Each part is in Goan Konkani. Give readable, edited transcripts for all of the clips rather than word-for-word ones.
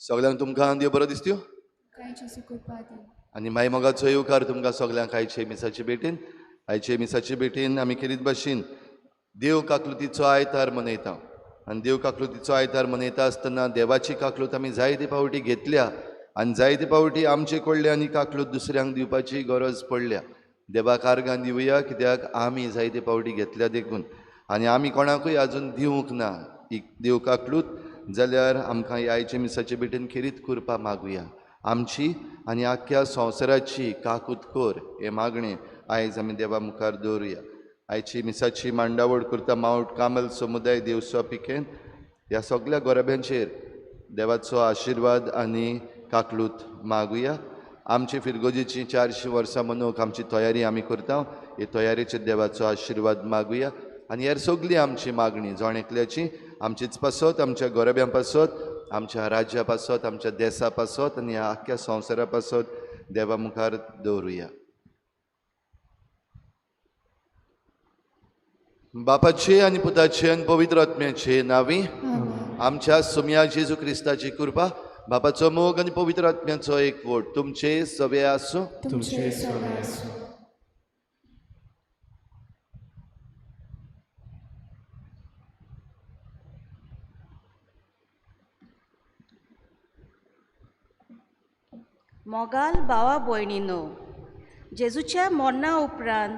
सगळ्यांक तुमकां देव बरो दिसत्यो आनी माय मोगाचो येवकार तुमकां सगळ्यांक आयचे मिसाचे भेटेन. आयचे मिसाचे भेटेन आमी खेरीत भाशेन देव काकलुतीचो आयतार मनयता आनी देव काकलुतीचो आयतार मनयता आसतना देवाची काकलूत आमी जायते फावटी घेतल्या आनी जायते फावटी आमचे कडल्या आनी काकलूत दुसऱ्यांक दिवपाची गरज पडल्या. देवाक आर्गां दिवया कित्याक आमी जायते फावटी घेतल्या देखून आनी आमी कोणाकूय आजून दिवंक ना ही देव काकलूत जाल्यार आमकां ह्या आयच्या मिसाचे भेटेन खेरीत कृपा मागुया. आमची आनी आख्ख्या संवसाराची काकूत कर हें मागणें आयज आमी देवा मुखार दवरुया. आयची मिसाची मांडावळ करता मावंट कामल समुदाय देवसो पिकेन ह्या सगल्या गोरब्यांचेर देवाचो आशिर्वाद आनी काकलूत मागुया. आमची फिरगोजीची 400 वर्सां मनोवंक आमची तयारी आमी करता, हे तयारेचेर देवाचो आशिर्वाद मागुया. आनी हेर सगळी आमची मागणी जण एकल्याची आमचीच पासत, आमच्या गोरब्यां पासत, आमच्या राज्या पासत, आमच्या देसा पासत आनी ह्या आख्ख्या संवसारा पासत देवा मुखार दवरुया. बापाचे आनी पुताचे आनी पवित्र आत्म्याचे नांवी आमच्या सोम्या जेजू क्रिस्ताची कृपा, बापाचो मोग आनी पवित्र आत्म्याचो एकवट तुमचे सवे आसूं. तुमचे सवे आसूं. मोगाल भावा भयणीनो, जेजूच्या मरणा उपरांत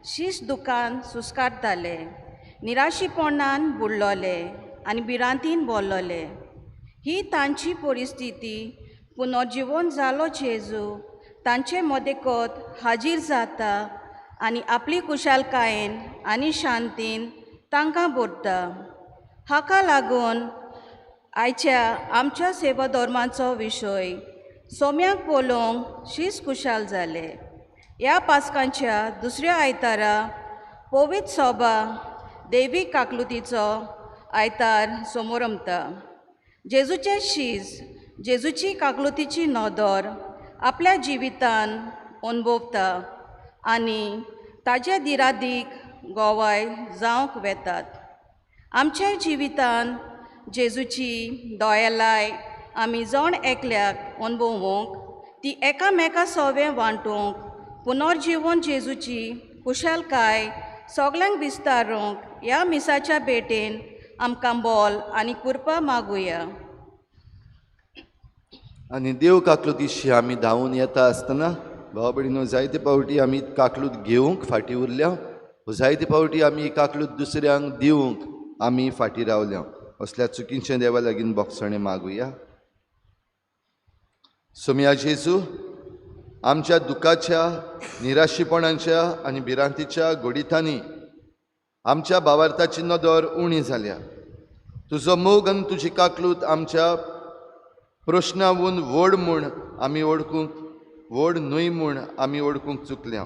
शीस दुकान सुस्कारताले, निराशीपणान बुडलोले आनी भिरांतीन बोल्लोले. ही तांची परिस्थिती पुनर्जिवन जालो जेजू तांचे मदेकत हाजीर जाता आनी आपली कुशालकायेन आनी शांतीन तांकां भरता. हाका लागून आयच्या आमच्या सेवा धर्माचो विशय सोम्याक पळोवंक शीस खुशाल जाले. ह्या पास्कांच्या दुसऱ्या आयतारा पवित्र सोबा देवी काकलुतीचो आयतार समोरमता. जेजूचें शीस जेजूची काकलुतीची नदर आपल्या जिवितान अनुभवता आनी ताजे दिरादीक गोवाय जावंक वेतात. आमच्या जिवितान जेजूची दयालाय आमी जण एकल्याक अनुभवूंक, ती एकामेका सोवें वांटूंक, पुनर्जिवन जेजूची कुशालकाय सगल्यांक विस्तारूंक ह्या मिसाच्या भेटेन आमकां बोल आनी कृपा मागुया. आनी देव काकलुतीशी आमी धांवून येता आसतना भाव भयणीनो जायते फावटी आमी काकलूत घेवंक फाटीं उरल्या, जायते फावटी आमी काकलूत दुसऱ्यांक दिवंक आमी फाटीं रावल्या. असल्या चुकींचें देवा लागीं बोगसणें मागुया. सोम्या जेजू, आमच्या दुखाच्या, निराशीपणाच्या आनी भिरांतीच्या गोडितांनी आमच्या भावार्थाची नदर उणी जाल्या. तुजो मोग आनी तुजी काकलूत आमच्या प्रश्नावून व्हड म्हूण आमी वळखूंक, व्हड न्हय म्हूण आमी वळखूंक चुकल्या.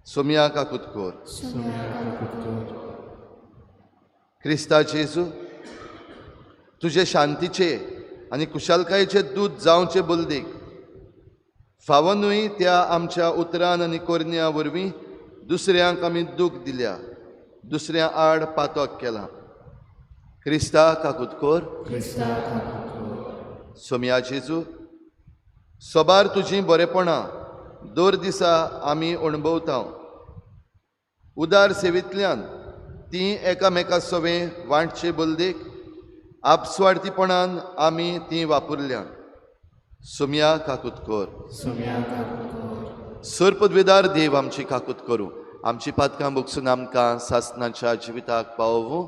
सोम्या काकूत कर. क्रिस्ता जेजू, तुजे शांतीचे आनी कुशालकायेचे दूत जावचे बलदेक फावो न्हय त्या आमच्या उतरान आनी करण्या वरवीं दुसऱ्यांक आमी दूख दिल्या, दुसऱ्या आड पातक केलां. क्रिस्ता काकूत कर. सोम्या जेजू, सोबार तुजीं बरेपणां दर दिसा आमी अणभवता. उदार सेवेंतल्यान तीं एकामेका सवें वांटचे बलदेक आपस्वार्थीपणान आमी तीं वापरल्या. सुम्या काकूत कर. सर्पद्वेदार देव आमची काकूत करूं. आमची पातकां भोगसून आमकां सासनाच्या जिविताक पावोवं.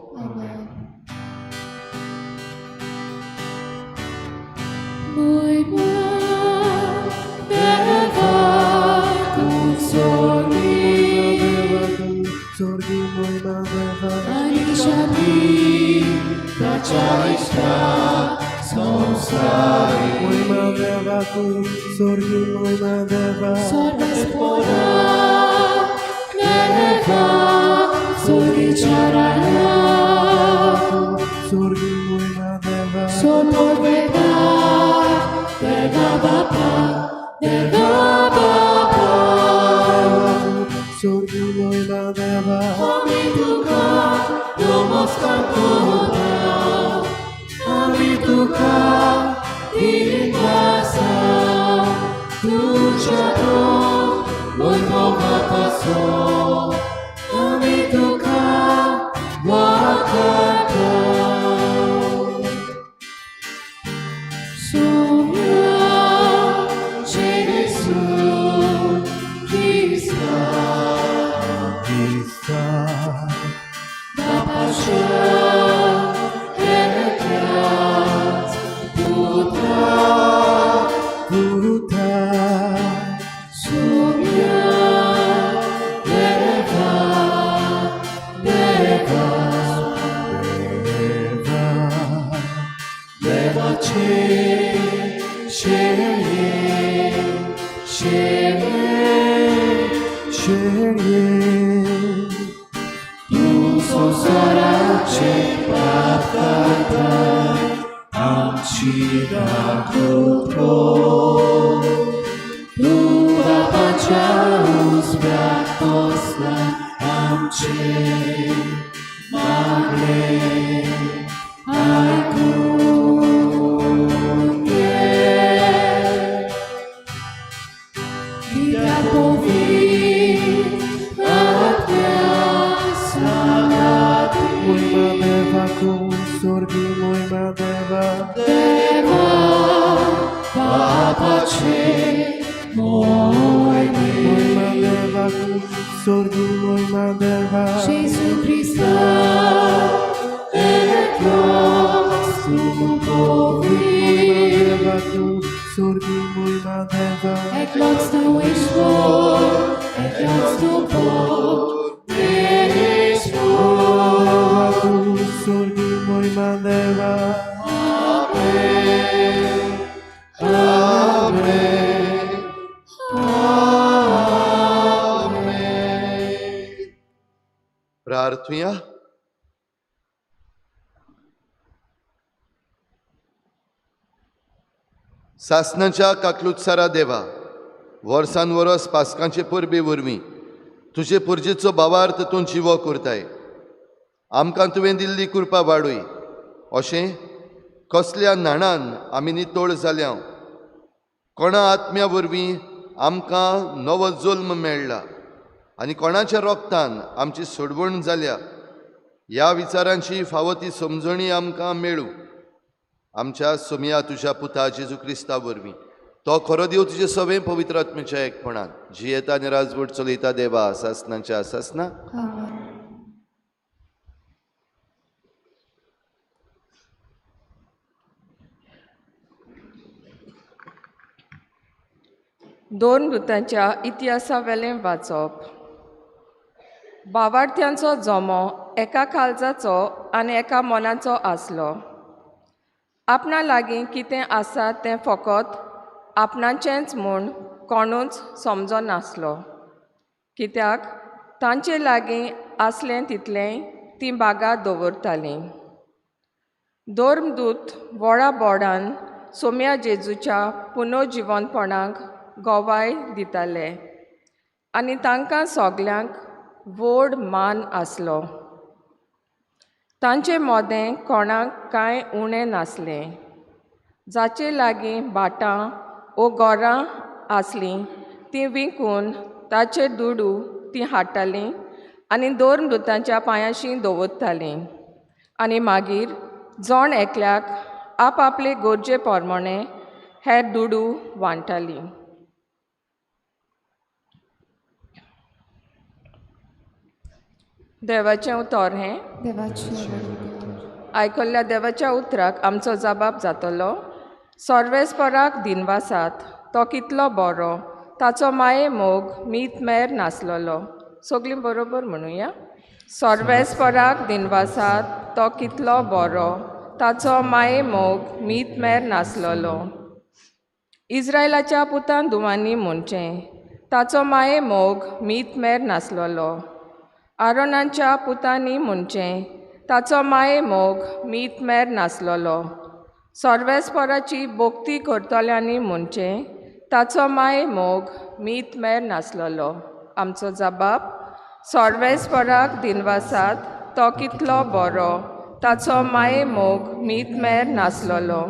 प्रार्थुया. सासनाच्या काकलुत्सारा देवा, वर्सान वरस पासकांचे परबे वरवीं तुजे पुरजेचो भावार्थ तूं जिवो करताय. आमकां तुवें दिल्ली कृपा वाडूय अशें कसल्या न्हाणान आमी नितळ जाल्या. कोणा आत्म्या वरवीं आमकां नवो जल्म मेळ्ळा आनी कोणाच्या रोगतान आमची सोडवण जाल्या ह्या विचारांची फावो ती समजणी आमकां मेळूं. आमच्या सोमया तुज्या पुता जेजू क्रिस्ता वरवीं तो खरो देव तुजे सवें पवित्र आत्म्याच्या एकपणान जियेता आनी राजवट चलयता देवा सासनाच्या सासना. दोन दुतांच्या इतिहासावेलें वाचप. बावार्थ्यांचो जमो एका काळजाचो आनी एका मनाचो आसलो. आपणा लागीं कितें आसा तें फकत आपणाचेंच म्हूण कोणूच समजनासलो, कित्याक तांचे लागीं आसलें तितलें तीं बागा दवरतालीं. धर्मदूत व्हडा बोडान सोम्या जेजूच्या पुनर्जिवनपणाक गवाय दिताले आनी तांकां सगल्यांक व्हड मान आसलो. तांचे मोदें कोणाक कांय उणें नासलें. जाचे लागीं भाटां वो घरां आसलीं तीं विकून ताचे दुडू तीं हाडटालीं आनी दोन मृतांच्या पांयांशी दवरतालीं आनी मागीर जण एकल्याक आपआपले गरजे प्रमाणें हे दुडू वांट्टालीं. देवाचें उतर हें. देवाचें. आयकल्ल्या देवाच्या उतराक आमचो जबाब जातलो. सर्वेस्पराक दिनवासात, तो कितलो बरो, ताचो माये मोग मीत मेर नासलेलो. सगळीं बरोबर म्हणुया. सर्वेस्पराक दिनवासात, तो कितलो बरो, ताचो माये मोग मीत मेर नासलेलो. इस्रायलाच्या पुतान धुवांनी म्हणचें, ताचो माये मोग मीत मेर नासलेलो. आरोनाच्या पुतांनी म्हणचें, ताचो माये मोग मीत मेर नासलेलो. सर्वेस्पराची भक्ती करतल्यांनी म्हणचें, ताचो माये मोग मीत मेर नासलेलो. आमचो जबाब. सर्वेस्पराक दिनवासात, तो कितलो बरो, ताचो माये मोग मीत मेर नासलेलो.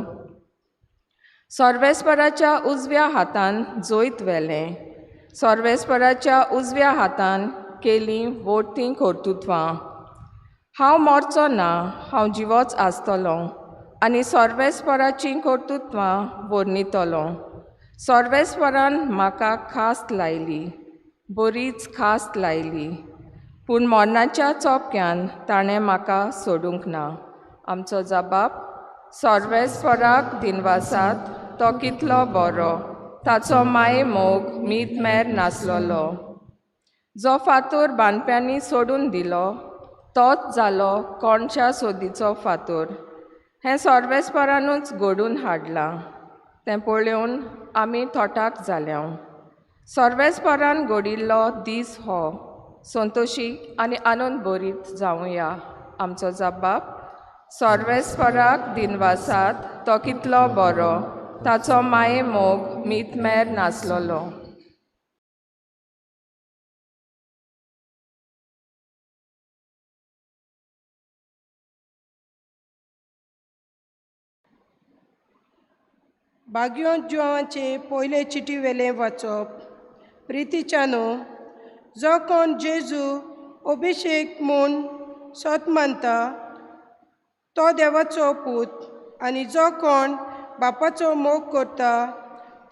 सर्वेस्पराच्या उजव्या हातान जैत व्हेलें, सर्वेस्पराच्या उजव्या हातान केलीं व्हडतीं कर्तुत्वां. हांव मरचो ना, हांव जिवोच आसतलो आनी सर्वेस्पराचीं कर्तुत्वां वर्णितलो. सर्वेस्परान म्हाका खास्त लायली, बरीच खास्त लायली, पूण मरणाच्या चोपक्यान ताणें म्हाका सोडूंक ना. आमचो जबाब. सर्वेस्पराक दिनवासात, तो कितलो बरो, ताचो माये मोग मीत मेर नासलेलो. जो फातोर बांदप्यांनी सोडून दिलो तोच जालो कोणच्या सोदीचो फातोर. हें सर्वेस्परानूच घडून हाडलां, तें पळोवन आमी थोटाक जाल्या. सर्वेस्परान घडिल्लो दीस हो, संतोशी आनी आनंद भरीत जावया. आमचो जबाब. सर्वेस्पराक दिनवासात, तो कितलो बरो, ताचो माये मोग मीत मेर नासलेलो. बागयोंत जुवांचे पयले चिटी वेलें वाचप. प्रितीच्यानो, जो कोण जेजू अभिशेक म्हूण सत मानता तो देवाचो पूत, आनी जो कोण बापाचो मोग करता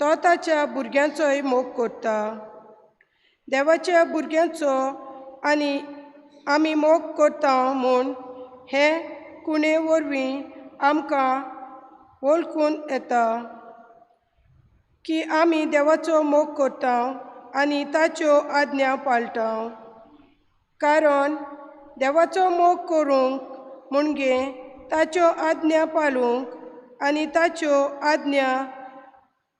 तो ताच्या भुरग्यांचोय मोग करता. देवाच्या भुरग्यांचो आनी आमी मोग करता म्हूण हे कुणे वरवीं आमकां वळखून येता की आमी देवाचो मोग करता आनी ताच्यो आज्ञा पाळटा. कारण देवाचो मोग करूंक म्हणजे ताच्यो आज्ञा पाळूंक आनी ताच्यो आज्ञा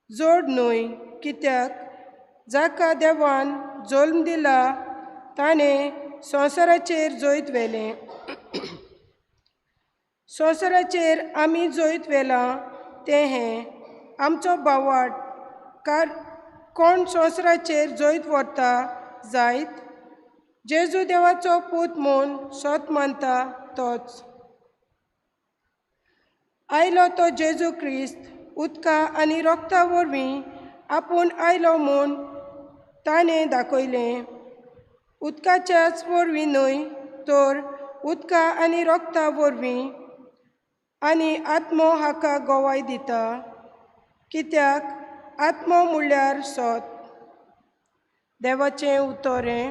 जोड न्हय, कित्याक जाका देवान जल्म दिला ताणें संवसाराचेर जैत व्हेलें. संवसाराचेर आमी जैत व्हेलां तें हें आमचो भावार्थ. कोण संवसाराचेर जैत व्हरता जायत जेजू देवाचो पूत म्हूण सत मानता तोच. आयलो तो जेजू क्रिस्त उदका आनी रोगता वरवीं आपूण आयलो म्हूण ताणें दाखयलें. उदकाच्याच वरवीं न्हय तर उदका आनी रोगता वरवीं आनी आत्मो हाका गवाय दिता, कित्याक आत्मो म्हणल्यार सत. देवाचें उतरें.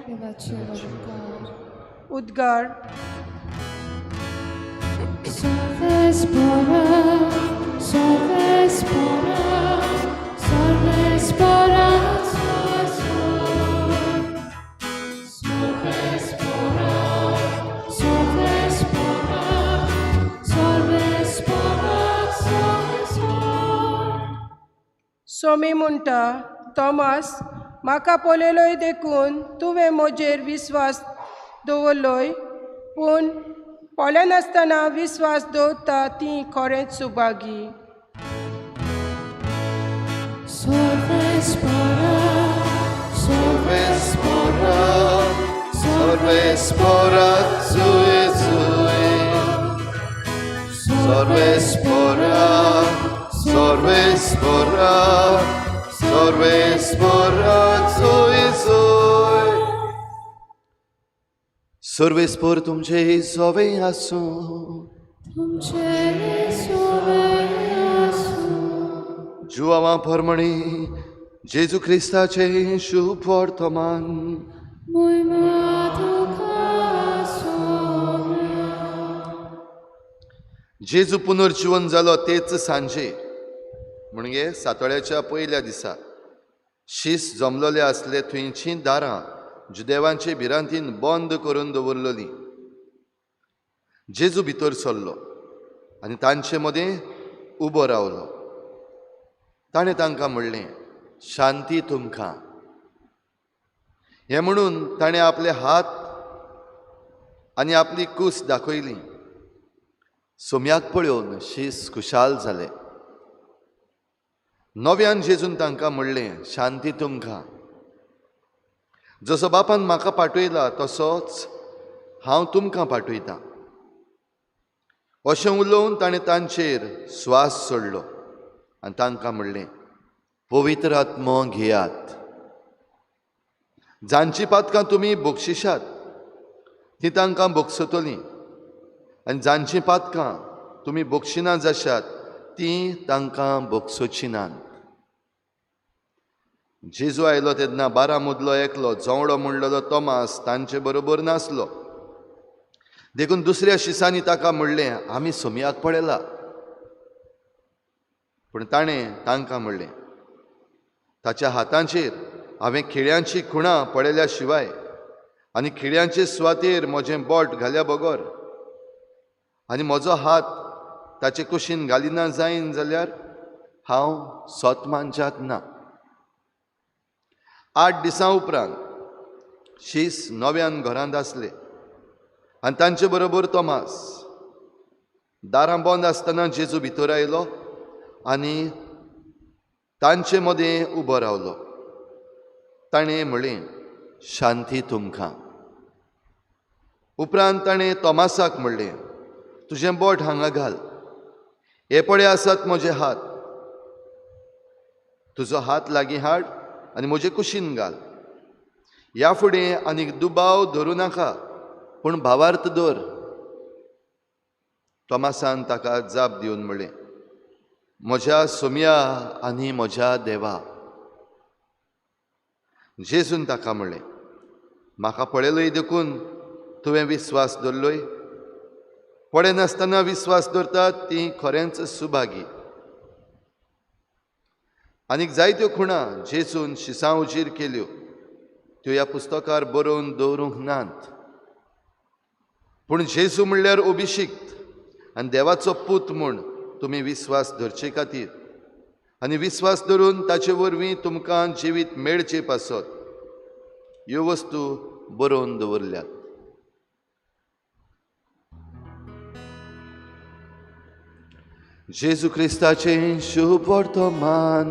उद्गार. सोमी म्हणटा, थॉमास, म्हाका पळयलोय देखून तुवें म्हजेर विस्वास दवरलोय, पूण पळयनासतना विस्वास दवरता ती खरेंच सुभागी. Sorvespora, sorvespora, सर्वेस्पराक सोय सोय. सर्वेस्पर तुमचे सोवे आसूं. तुमचे सोवे आसूं. जुआवा परमणी जेजू क्रिस्ताचे शुभ वर्तमान. मोहिमा तुका सोम्या. जेजू पुनर्जीवन जालो तेच सांजे, म्हणजे सातोळ्याच्या पयल्या दिसा, शीस जमलोले आसले थंयची दारां जुदेवांचे भिरांतीन बंद करून दवरलोली. जेजू भितर सरलो आनी तांचे मदें उबो रावलो. ताणें तांकां म्हणलें, शांती तुमकां. हें म्हणून ताणें आपले हात आनी आपली कूस दाखयली. सोम्याक पळोवन शीस खुशाल जाले. नव्यान जेजून तांकां म्हणलें, शांती तुमकां. जसो बापान म्हाका पाठयला तसोच हांव तुमकां पाठयतां. अशें उलोवन ताणें तांचेर स्वास सोडलो आनी तांकां म्हणलें, पवित्र आत्मो घेयात. जांची पातकां तुमी बक्षिशात ती तांकां बक्षतलीं आनी जांची पातकां तुमी बक्षिना जाशात ती तांकां बक्षोची नात. जेजू आयलो तेन्ना 12 मदलो एकलो जोवडो म्हणलेलो तोमास तांचे बरोबर नासलो. देखून दुसऱ्या शिसांनी ताका म्हणलें, आमी सोमयाक पळयला. पूण ताणें तांकां म्हणलें, ताच्या हातांचेर हांवें खिळ्यांची खुणां पळयल्या शिवाय आनी खिळ्यांचे सुवातेर म्हजें बोट घाल्या बगर आनी म्हजो हात ताचे कुशीन घालिना जायन जाल्यार हांव सत मानच्याक ना. 8 दिसां उपरांत शीस नव्यान घरांत आसले आनी तांचे बरोबर तोमास. दारां बंद आसतना जेजू भितर आयलो आनी तांचे मदें उबो रावलो. ताणें म्हणलें, शांती तुमकां. उपरांत ताणें तोमासाक म्हणलें, तुजें बोट हांगा घाल, हे पळय आसात म्हजे हात, तुजो हात लागीं हाड आनी म्हजे कुशीन घाल. ह्या फुडें आनीक दुबाव धरूं नाका, पूण भावार्थ दवर. तोमासान ताका जाप दिवन म्हणलें, म्हज्या सोम्या आनी म्हज्या देवा. जेजून ताका म्हणलें, म्हाका पळयलोय देखून तुवें विस्वास दवरलोय. पळयनासतना विस्वास दवरतात ती खरेंच सुभागी. आनीक जायत्यो खुणां जेजून शिसां उजीर केल्यो, त्यो ह्या पुस्तकार बरोवन दवरूंक नात. पूण जेजू म्हणल्यार अभिशिक्त आनी देवाचो पूत म्हूण तुमी विस्वास धरचे खातीर आनी विस्वास धरून ताचे वरवीं तुमकां जिवीत मेळचे पासत ह्यो वस्तू बरोवन दवरल्यात. जेजू क्रिस्ताचें शुभ वर्तमान.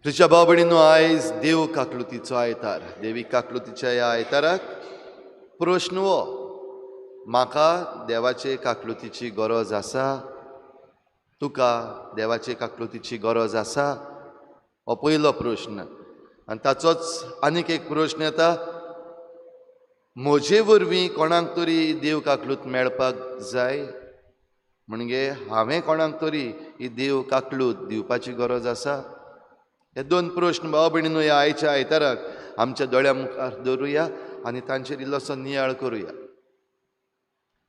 प्रिच्या भाव भयणींनो, आयज देव काकलुतीचो आयतार. देवी काकलुतीच्या ह्या आयताराक प्रश्न हो, म्हाका देवाचे काकलुतीची गरज आसा? तुका देवाचे काकलुतीची गरज आसा? हो पयलो प्रश्न. आनी ताचोच आनीक एक प्रश्न येता, म्हजे वरवीं कोणाक तरी देव काकलूत मेळपाक जाय, म्हणजे हांवें कोणाक तरी ही देव काकलूत दिवपाची गरज आसा? हे दोन प्रश्न भाव भयणींनो ह्या आयच्या आयताराक आमच्या दोळ्या मुखार दवरुया आनी तांचेर इल्लोसो नियाळ करुया.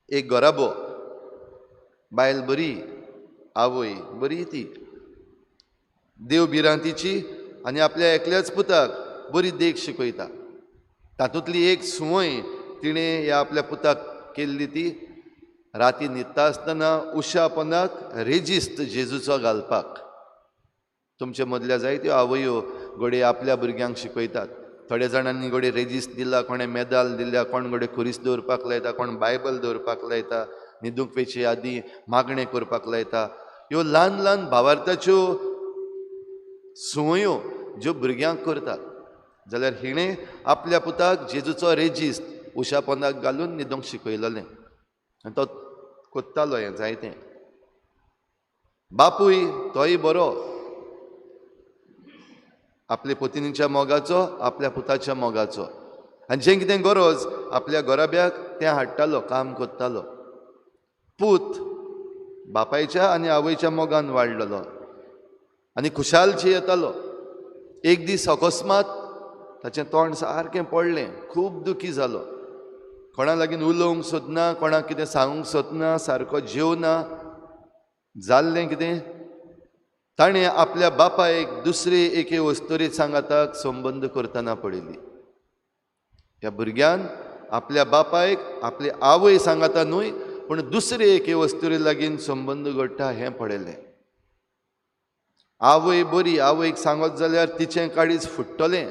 एक घराबो, बायल बरी, आवय बरी, ती देव भिरांतीची आनी आपल्या एकल्याच पुताक बरी देख शिकयता. तातूंतली एक संवय तिणें ह्या आपल्या पुताक केल्ली ती राती न्हिदता आसतना उशा पोंदाक रेजिस्त जेजूचो घालपाक. तुमचे मदल्या जायत्यो आवयो घडये आपल्या भुरग्यांक शिकयतात. थोड्या जाणांनी घडये रेजिस्त दिला, कोणें मेदाल दिल्या, कोण घडये खुरीस दवरपाक लायता, कोण बायबल दवरपाक लायता, न्हिदूंक वयचे आदीं मागणें करपाक लायता. ह्यो ल्हान ल्हान भावार्थाच्यो संवयो ज्यो भुरग्यांक करतात. जाल्यार हिणें आपल्या पुताक जेजूचो रेजिस्त उशा पोंदाक घालून न्हिदोंक शिकयलेलें आनी तो कोत्तालो हें जायतें. बापूय तोय बरो, आपले पतिनीच्या मोगाचो, आपल्या पुताच्या मोगाचो, आनी जें कितें गरज आपल्या घराब्याक तें हाडटालो, काम करतालो. पूत बापायच्या आनी आवयच्या मोगान वाडलेलो आनी खुशालशी येतालो. एक दीस अकस्मात ताचें तोंड सारकें पडलें, खूब दुखी जालो. कोणा लागीं उलोवंक सोदना, कोणाक कितें सांगूंक सोदना, सारको जेवना. जाल्लें कितें, ताणें आपल्या बापायक दुसरे एके वस्तुरी सांगाताक संबंद करतना पळयली. ह्या भुरग्यान आपल्या बापायक आपली आवय सांगाता न्हय पूण दुसरे एके वस्तुरी लागीं संबंद घडटा हें पळयलें. आवय बरी, आवयक सांगत जाल्यार तिचें काळीज फुट्टलें,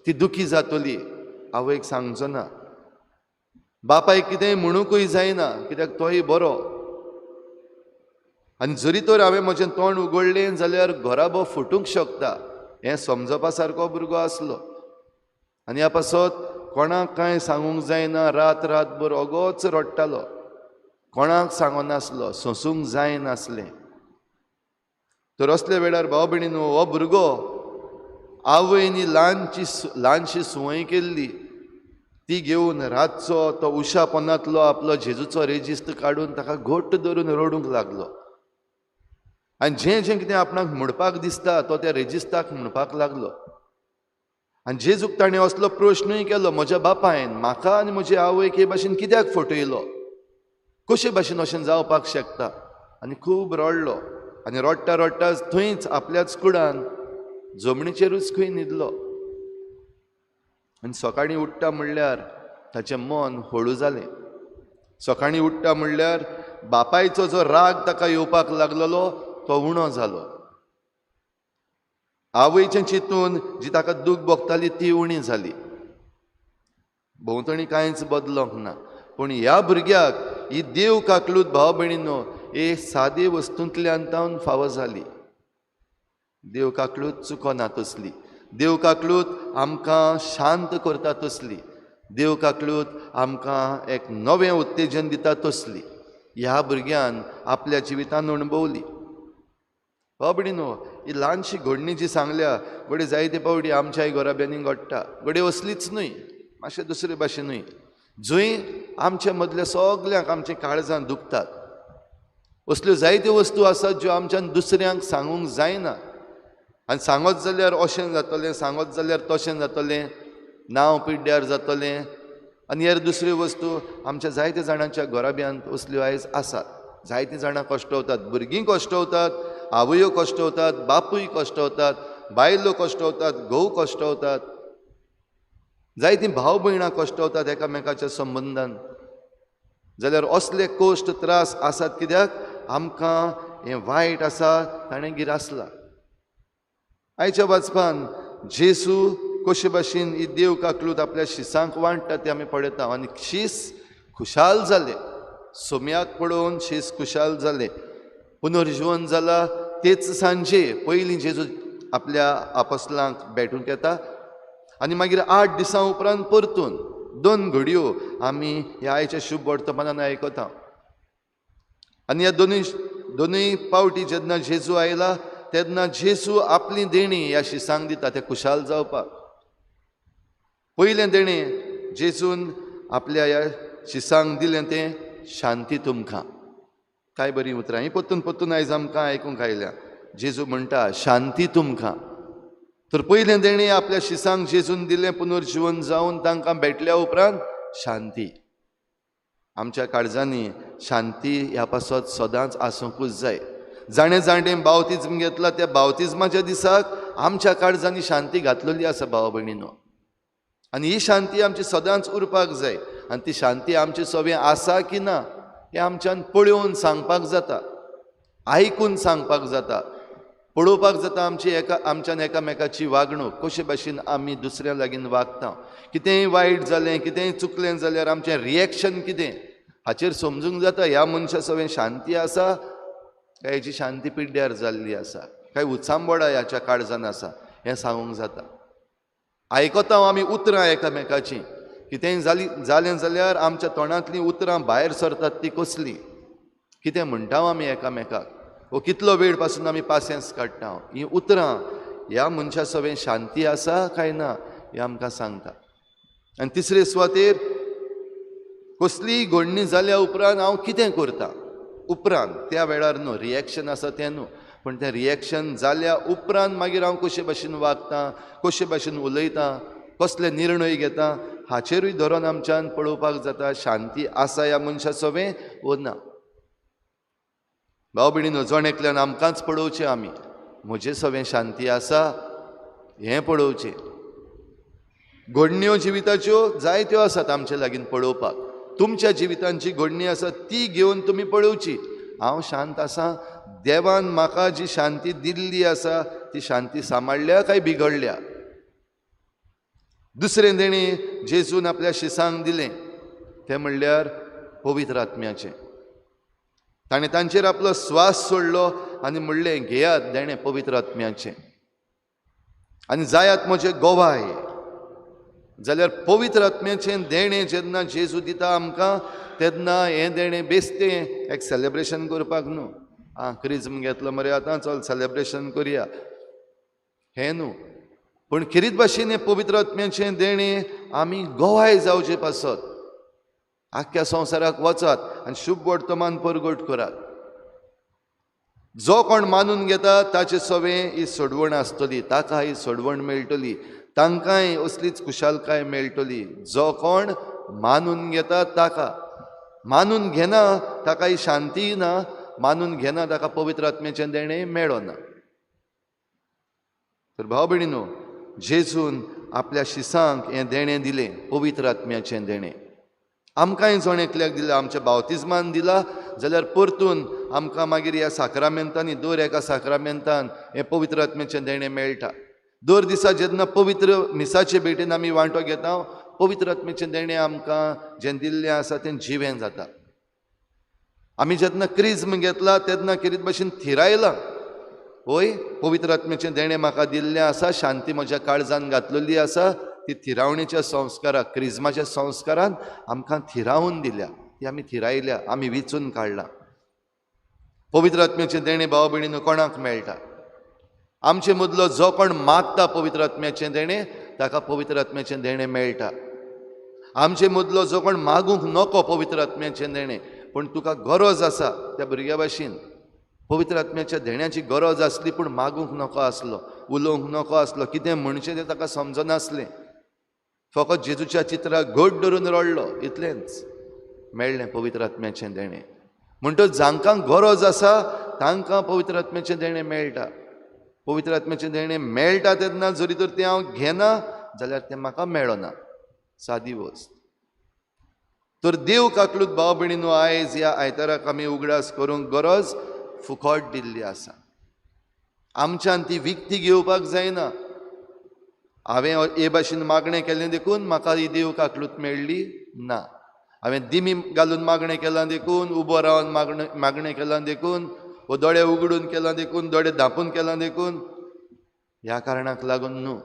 ती दुखी जातली, आवयक सांगचो ना. बापायक कितेंय म्हणूंकूय जायना कित्याक तोय बरो. आनी जरी तर हांवें म्हजें तोंड उगडलें जाल्यार घराबो फुटूंक शकता हें समजपा सारको भुरगो आसलो. आनी ह्या पासत कोणाक कांय सांगूंक जायना, रात रातभर ओगोच रडटालो, कोणाक सांगनासलो, सोंसूंक जायनासलें. तर असल्या वेळार भाव भयणीनो, हो भुरगो आवयनी ल्हानशी सुंवय केल्ली ती घेवन रातचो तो उशा पोंदांतलो आपलो जेजूचो रेजिस्त काडून ताका घट्ट धरून रडूंक लागलो. आनी जें जें कितें आपणाक म्हणपाक दिसता तो त्या रेजिस्ताक म्हणपाक लागलो. आनी जेजूक ताणें असलो प्रश्नूय केलो, म्हज्या बापायन म्हाका आनी म्हजे आवयक हे भाशेन कित्याक फटयलो, कशे भाशेन अशें जावपाक शकता. आनी खूब रडलो आनी रडटा रडटा थंयच आपल्याच कुडान जमनीचेरूच खंय न्हिदलो. आनी सकाळीं उठ्ठा म्हणल्यार ताचें मन हळू जालें. सकाळीं उठ्ठा म्हणल्यार बापायचो जो राग ताका येवपाक लागलेलो तो उणो जालो. आवयचें चिंतून जी ताका दूख भोगताली ती उणी जाली. भोंवतणी कांयच बदलोंक ना, पूण ह्या भुरग्याक ही देव काकलूत भाव भयणीनो हे सादे वस्तूंतल्यान तावन फावो जाली. देव काकलूत चुकोना तसली, देव काकलूत आमकां शांत करता तसली, देव काकलूत आमकां एक नवें उत्तेजन दिता तसली ह्या भुरग्यान आपल्या जिवितान अणभवली. भाव भयणीनो, ही ल्हानशी घडणी जी सांगल्या घडये जायते पावटी आमच्याय घराब्यांनी घडटा, घडये असलीच न्हय, मातशें दुसरे भाशेनूय, जंय आमच्या मदल्या सगल्यांक आमच्या काळजान दुखतात. असल्यो जायत्यो वस्तू आसात ज्यो आमच्यान दुसऱ्यांक सांगूंक जायना. आनी सांगत जाल्यार अशें जातलें, सांगत जाल्यार तशें जातलें, नांव पिड्ड्यार जातलें. आनी हेर दुसऱ्यो वस्तू आमच्या जायत्या जाणांच्या घराब्यांत असल्यो आयज आसात. जायतीं जाणां कश्टवतात, भुरगीं कश्टवतात, आवयो कश्टवतात, बापूय कश्टवतात, बायलो कश्टवतात, घोव कश्टवतात, जायतीं भाव भयणां कश्टवतात एकामेकाच्या संबंदान. जाल्यार असले कश्ट त्रास आसात कित्याक आमकां हें वायट आसा ताणें गिरासलां. आयच्या वाचपान जेजू कशे भाशेन ही देव काकलूत आपल्या शिसांक वांट्टा तें आमी पळयता. आनी शीस खुशाल जाले, सोम्याक पळोवन शीस खुशाल जाले, पुनर्जिवन जाला. तेच सांजे पयलीं जेजू आपल्या आपसलांक भेटूंक येता आनी मागीर 8 दिसां उपरांत परतून 2 घडयो आमी ह्या आयच्या शुभ वर्तमानान आयकता. आनी ह्या दोनूय पावटी जेन्ना जेजू आयला तेन्ना जेजू आपली देणी ह्या शिसांक दिता ते खुशाल जावपाक. पयलें देणें जेजून आपल्या ह्या शिसांक दिलें तें शांती तुमकां. काय बरीं उतरां हीं परतून परतून आयज आमकां आयकूंक आयल्या. जेजू म्हणटा शांती तुमकां. तर पयलें देणें आपल्या शिसांक जेजून दिलें पुनर्जिवन जावन तांकां भेटल्या उपरांत शांती. आमच्या काळजांनी शांती ह्या पासत सदांच आसूंकूच जाय. जाणें जाणें बावतिज्म घेतला त्या बावतिज्माच्या दिसाक आमच्या काळजांनी शांती घातलेली आसा भाव भयणीनो. आनी ही शांती आमची सदांच उरपाक जाय. आनी ती शांती आमची सगळें आसा की ना हें आमच्यान पळोवन सांगपाक जाता, आयकून सांगपाक जाता, पळोवपाक जाता. आमची आमच्यान एकामेकाची वागणूक कशे भाशेन आमी दुसऱ्या लागीं वागता, कितेंय वायट जालें कितेंय चुकलें जाल्यार आमचें रिएक्शन कितें हाचेर समजूंक जाता ह्या मनशा सगळें शांती आसा काय हेची शांती पिड्ड्यार जाल्ली आसा, काय उचांबोडा ह्याच्या काळजान आसा हें सांगूंक जाता. आयकता आमी उतरां एकामेकाचीं, कितेंय जालें जाल्यार आमच्या तोंडांतलीं उतरां भायर सरतात ती कसलीं, कितें म्हणटा आमी एकामेकाक, वो कितलो वेळ पासून आमी पासियेंस काडटा. हीं उतरां ह्या मनशा सवें शांती आसा काय ना हें आमकां सांगता. आनी तिसरे सुवातेर कसलीय घडणी जाल्या उपरांत हांव कितें करता उपरांत, त्या वेळार न्हू रिएक्शन आसा तें न्हू, पूण तें रिएक्शन जाल्या उपरांत मागीर हांव कशे भाशेन वागता, कशे भाशेन उलयता, कसले निर्णय घेता हाचेरूय धरून आमच्यान पळोवपाक जाता शांती आसा ह्या मनशा सवें वो ना. भाव भयणीनो, जण एकल्यान आमकांच पळोवचें, आमी म्हजे सवें शांती आसा हें पळोवचें. घडण्यो जिविताच्यो जायत्यो आसात आमचे लागीं पळोवपाक, तुमच्या जिवितान जी घडणी आसा ती घेवन तुमी पळोवची, हांव शांत आसा, देवान म्हाका जी शांती दिल्ली आसा ती शांती सांबाळ्ळ्या काय बिगडल्या. दुसरें देणें जेजून आपल्या शिसांक दिलें तें म्हणल्यार पवित्र आत्म्याचें. ताणें तांचेर आपलो स्वास सोडलो आनी म्हणलें, घेयात देणें पवित्र आत्म्याचें आनी जायात म्हजे गोवाय. जाल्यार पवित्र आत्म्याचें देणें जेन्ना जेजू दिता आमकां तेन्ना हें देणें बेस्तें एक सेलेब्रेशन करपाक न्हू, आं क्रिज्म घेतलो मरे आतां चल सेलेब्रेशन करया, हें न्हू, पूण खेरीत भाशेन हें पवित्र आत्म्याचें देणें आमी गोवाय जावचे पासत आख्ख्या संवसाराक वचात आनी शुभ वर्तमान परगट करात. जो कोण मानून घेता ताचे सवें ही सोडवण आसतली, ताका ही सोडवण मेळटली, तांकांय असलीच खुशालकाय मेळटली. जो कोण मानून घेता ताका, मानून घेना ताका ही शांतीय ना, मानून घेना ताका पवित्र आत्म्याचें देणें मेळना. तर भाव भयणीनो, जेजून आपल्या शिसांक हें देणें दिलें, पवित्र आत्म्याचें देणें. आमकांय जण एकल्याक दिलां, आमच्या बावतिज्मान दिला जाल्यार परतून आमकां मागीर ह्या साक्रामेंतांनी, दर एका साक्रामेंतान हें पवित्र आत्म्याचें देणें मेळटा. दर दिसा जेन्ना पवित्र मिसाचे भेटेन आमी वांटो घेता, पवित्र आत्म्याचें देणें आमकां जें दिल्लें आसा तें जिवें जाता. आमी जेन्ना क्रिज्म घेतला तेन्ना खेरीत भाशेन थिरायलां, होय पवित्र आत्म्याचें देणें म्हाका दिल्लें आसा, शांती म्हज्या काळजान घातलेली आसा, ती थिरावणेच्या संस्काराक, क्रिज्माच्या संस्कारान आमकां थिरावन दिल्या, ती आमी थिरायल्या, आमी विचून काडला. पवित्र आत्म्याचें देणें भाव भयणीनो कोणाक मेळटा? आमचे मदलो जो कोण मागता पवित्र आत्म्याचें देणें ताका पवित्र आत्म्याचें देणें मेळटा. आमचे मदलो जो कोण मागूंक नको पवित्र आत्म्याचें देणें, पूण तुका गरज आसा, त्या भुरग्या भाशेन पवित्र आत्म्याच्या देण्याची गरज आसली पूण मागूंक नको आसलो, उलोवंक नको आसलो, कितें म्हणचें तें ताका समजनासलें, फकत जेजूच्या चित्राक घट धरून रडलो, इतलेंच मेळ्ळें पवित्र आत्म्याचें देणें. म्हणटच जांकां गरज आसा तांकां पवित्र आत्म्याचें देणें मेळटा. पवित्र आत्म्याचें देणें मेळटा तेन्ना जरी तर तें हांव घेना जाल्यार तें म्हाका मेळना, सादी वस्त. तर देव काकलूत भाव भयणीनो, आयज ह्या आयताराक आमी उगडास करूंक गरज फुकट दिल्ली आसा. आमच्यान ती विकती घेवपाक जायना. हांवें हे भाशेन मागणें केलें देखून म्हाका ही देव काकलूत मेळ्ळी ना, हांवें दिमी घालून मागणें केलां देखून, उबो रावन मागणें केलां देखून, वो दोळे उगडून केलां देखून, दोळे धांपून केलां देखून, ह्या कारणाक लागून न्हू,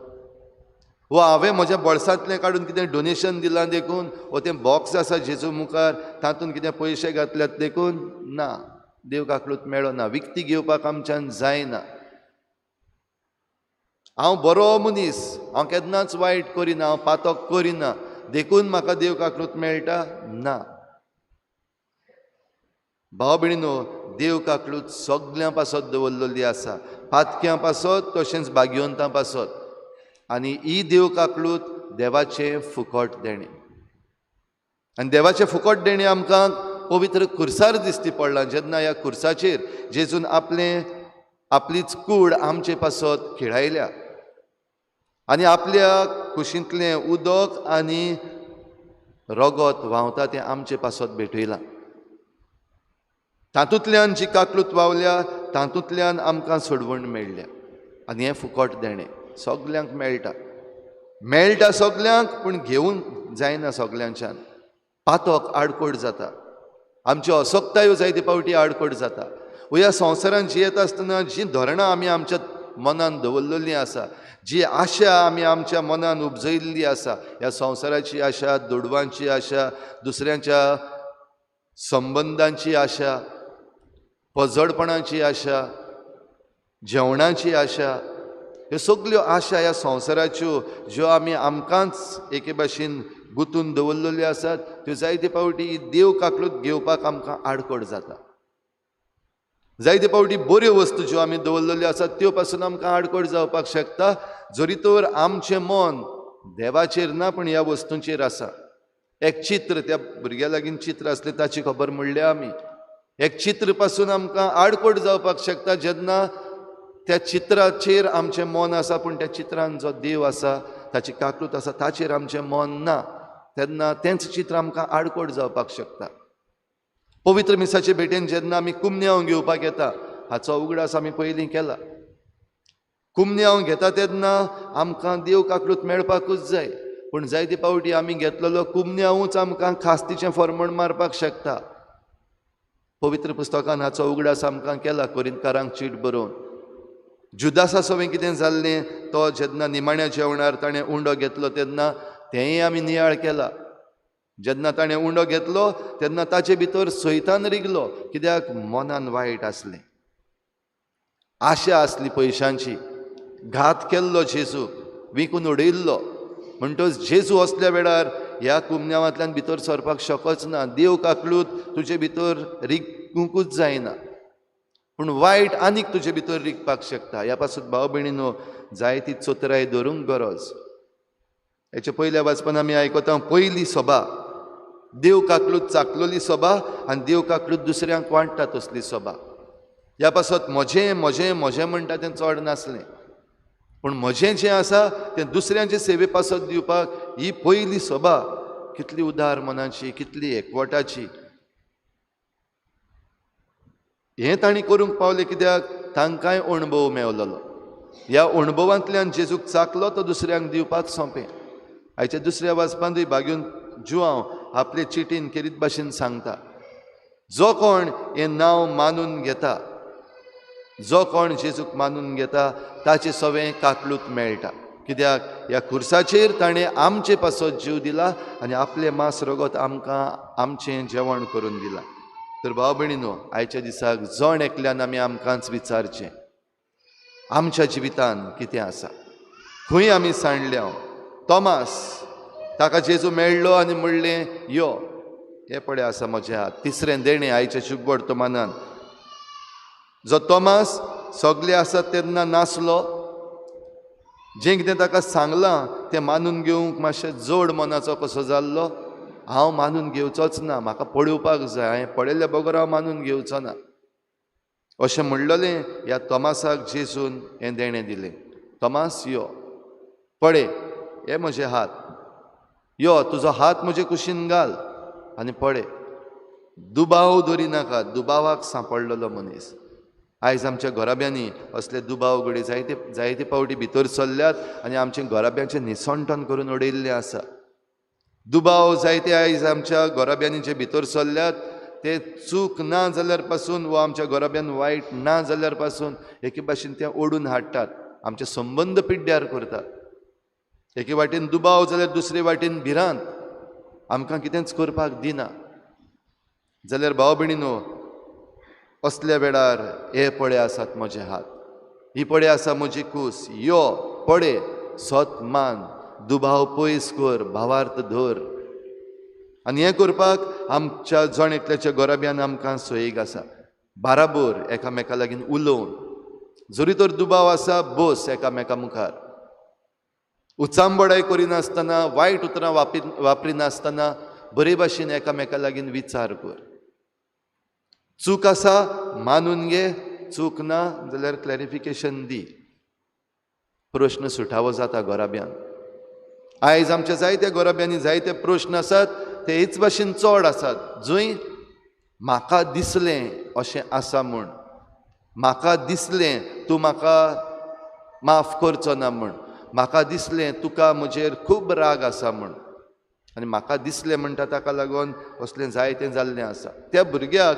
वो हांवें म्हज्या बोल्सांतलें काडून कितें डोनेशन दिलां देखून, वो तें बॉक्स आसा जेजू मुखार तातूंत कितें पयशे घातल्यात देखून ना, देव काकलूत मेळना, विकती घेवपाक आमच्यान जायना. हांव बरो मनीस, हांव केन्नाच वायट करिना, हांव पातक करिना देखून म्हाका देव काकलूत मेळटा ना. भाव भयणीनो, देव काकलूत सगल्यां पासत दवरलेली आसा, पातक्यां पासत तशेंच भाग्यवंतां पासत. आनी ही देव काकलूत देवाचें फुकट देणें, आनी देवाचें फुकट देणें आमकां पवित्र खुर्सार दिश्टी पडलां. जेन्ना ह्या खुर्साचेर जेजून आपलें आपलीच कूड आमचे पासत खेळायल्या आनी आपल्या कुशींतलें उदक आनी रगत व्हांवता तें आमचे पासत भेटयलां, तातूंतल्यान जी काकलूत व्हांवल्या तातूंतल्यान आमकां सोडवण मेळ्ळ्या. आनी हें फुकट देणें सगल्यांक मेळटा, मेळटा सगल्यांक, पूण घेवंक जायना सगल्यांच्यान. पातक आडकोड जाता, आमच्यो असक्तायो जायते फावटी आडकोड जाता. ह्या संवसारांत जियेता आसतना जीं धोरणां आमी आमच्या मनान दवरलेली आसा, जी आशा आमी आमच्या मनान उपजयल्ली आसा, ह्या संवसाराची आशा, दुडवांची आशा, दुसऱ्यांच्या संबंदांची आशा, पजडपणाची आशा, जेवणाची आशा, ह्यो सगल्यो आशा ह्या संवसाराच्यो ज्यो आमी आमकांच एके भाशेन गुंतून दवरलेल्यो आसात, त्यो जायते फावटी देव काकलूत घेवपाक आमकां आडखळ जाता. जायते फावटी बऱ्यो वस्तू ज्यो आमी दवरलेल्यो आसात त्यो पासून आमकां आडखळ जावपाक शकता, जरी तर आमचें मन देवाचेर ना पूण ह्या वस्तूंचेर आसा. एक चित्र, त्या भुरग्या लागीं चित्र आसलें ताची खबर म्हणल्या आमी, एक चित्र पासून आमकां आडखळ जावपाक शकता जेन्ना त्या चित्राचेर आमचें मन आसा पूण त्या चित्रान जो देव आसा, ताची काकूत आसा, ताचेर आमचें मन ना, तेन्ना तेंच चित्र आमकां आडखळ जावपाक शकता. पवित्र मिसाचे भेटेन जेन्ना आमी कुमन्यांव घेवपाक येता, हाचो उगडास आमी पयलीं केला. कुमन्यांव घेता तेन्ना आमकां देव काकूत मेळपाकूच जाय, पूण जायते फावटी आमी घेतलेलो कुमन्यांवूच आमकां खास्तीचें फॉर्मण मारपाक शकता. पवित्र पुस्तकान हाचो उगडास आमकां केला कोरिंतकारांक चीट बरोवन. जुदासा सवें कितें जाल्लें, तो जेन्ना निमाण्या जेवणार ताणें उंडो घेतलो तेन्ना तेंय आमी नियाळ केला. जेन्ना ताणें उंडो घेतलो तेन्ना ताचे भितर सैतान रिगलो, कित्याक मनान वायट आसलें, आशा आसली पयशांची, घात केल्लो जेजूक, विकून उडयल्लो. म्हणटच जेजू असल्या वेळार ह्या कुमन्यांवांतल्यान भितर सरपाक शकच ना, देव काकलूत तुजे भितर रिगूंकूच जायना, पूण वायट आनीक तुजे भितर रिगपाक शकता. ह्या पासून भाव भयणीनो जायती चतुराय धरूंक गरज. हेच्या पयल्या वाचपान आमी आयकता पयली सभा, देव काकलूत चाकलोली सभा आनी देव काकलूत दुसऱ्यांक वांट्टा तसली सभा. ह्या पासत म्हजें म्हजें म्हजें म्हणटा तें चड नासलें, पूण म्हजें जें आसा तें दुसऱ्यांचे सेवे पासत दिवपाक ही पयली सभा कितली उदार मनाची, कितली एकवटाची. हें तांणी करूंक पावलें कित्याक तांकांय अणभव मेवलेलो. ह्या अणभवांतल्यान जेजूक चाकलो तो दुसऱ्यांक दिवपाक सोंपें. आयच्या दुसऱ्या वाचपांतूय बागेवन जुआंव आपले चिटीन केरीत भाशेन सांगता, जो कोण हें नांव मानून घेता, जो कोण जेजूक मानून घेता ताचे सवें काकलूत मेळटा, कित्याक ह्या खुर्साचेर ताणें आमचे पासत जीव दिला आनी आपलें मांस रगत आमकां आमचें जेवण करून दिलां. तर भाव भयणीनो, आयच्या दिसाक जण एकल्यान आमी आमकांच विचारचें, आमच्या जिवितान कितें आसा, खंय आमी सांडल्या. तोमास ताका जेजू मेळ्ळो आनी म्हणलें, यो हे पळय आसा म्हजे हात. तिसरें देणें आयच्या शुभ वर्तमानान, जो तोमास सगळे आसात तेन्ना नासलो, जें कितें ताका सांगलां तें मानून घेवंक मातशें जोड मनाचो कसो जाल्लो, हांव मानून घेवचोच ना, म्हाका पळोवपाक जाय, हांवें पळयल्ले बगर हांव मानून घेवचो ना, अशें म्हणलेलें ह्या तोमासाक जेजून हें देणें दिलें. तोमास यो पळय हे म्हजे हात, यो तुजो हात म्हजे कुशीन घाल आनी पळय, दुबाव दवरिनाका. दुबावाक सांपडलेलो मनीस. आयज आमच्या घराब्यांनी असले दुबाव घडये जायते जायते फावटी भितर सरल्यात आनी आमच्या घराब्यांचें निसणटण करून उडयल्लें आसा. दुबाव जायते आयज आमच्या घराब्यांनी जे भितर सरल्यात ते चूक ना जाल्यार पासून वा आमच्या घराब्यान वायट ना जाल्यार पासून एके भाशेन ते ओडून हाडटात, आमचे संबंद पिड्ड्यार करतात. एके वाटेन दुबाव जाल्यार दुसरे वाटेन भिरांत, आमकां कितेंच करपाक दिना. जाल्यार भाव भयणीनो, असल्या वेळार हे पळय आसात म्हजे हात, ही पळय आसा म्हजी कूस, यो पळय, सत मान, दुबाव पयस कर, भावार्थ धर. आनी हें करपाक आमच्या जण एकल्याच्या घराब्यान आमकां सोयीक आसा, बाराबोर एकामेका लागीं उलोवन, जरी तर दुबाव आसा बस एकामेका मुखार, उचांबडाय करिनासतना, वायट उतरां वापरिनासतना बरे भाशेन एकामेका लागीं विचार कर. चूक आसा मानून घे, चूक ना जाल्यार क्लॅरिफिकेशन दी, प्रश्न सुटावो जाता घराब्यान. आयज आमच्या जायत्या घराब्यांनी जायते प्रश्न आसात ते हेच भाशेन चड आसात, जंय म्हाका दिसलें अशें आसा म्हूण, म्हाका दिसलें तूं म्हाका माफ करचो ना म्हूण, म्हाका दिसलें तुका म्हजेर खूब राग आसा म्हूण, आनी म्हाका दिसलें म्हणटा ताका लागून असलें जायतें जाल्लें आसा. त्या भुरग्याक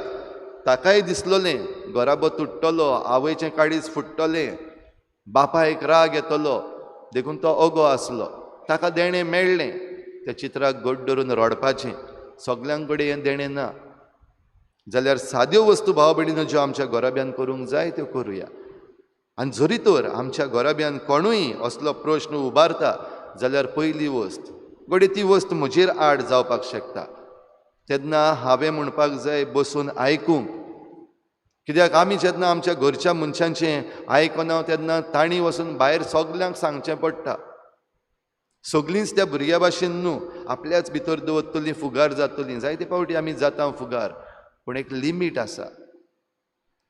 ताकाय दिसलोलें घराबो तुट्टलो, आवयचें काळीज फुट्टलें, बापायक राग येतलो देखून तो अगो आसलो. ताका देणें मेळ्ळें, त्या चित्राक घट धरून रडपाचें. सगल्यां कडेन हें देणें ना जाल्यार साद्यो वस्तू भाव भयणीनो ज्यो आमच्या घराब्यान करूंक जाय त्यो करुया. आनी जरी तर आमच्या घराब्यान कोणूय असलो प्रश्न उबारता जाल्यार पयली वस्त घडये ती वस्त म्हजेर आड जावपाक शकता, तेन्ना हांवें म्हणपाक जाय बसून आयकूंक. कित्याक आमी जेन्ना आमच्या घरच्या मनशांचें आयकना तेन्ना तांणी वचून भायर सगल्यांक सांगचें पडटा. सगळींच त्या भुरग्या भाशेन न्हू, आपल्याच भितर दवरतलीं, फुगार जातलीं. जायते फावटी आमी जाता फुगार, पूण एक लिमीट आसा,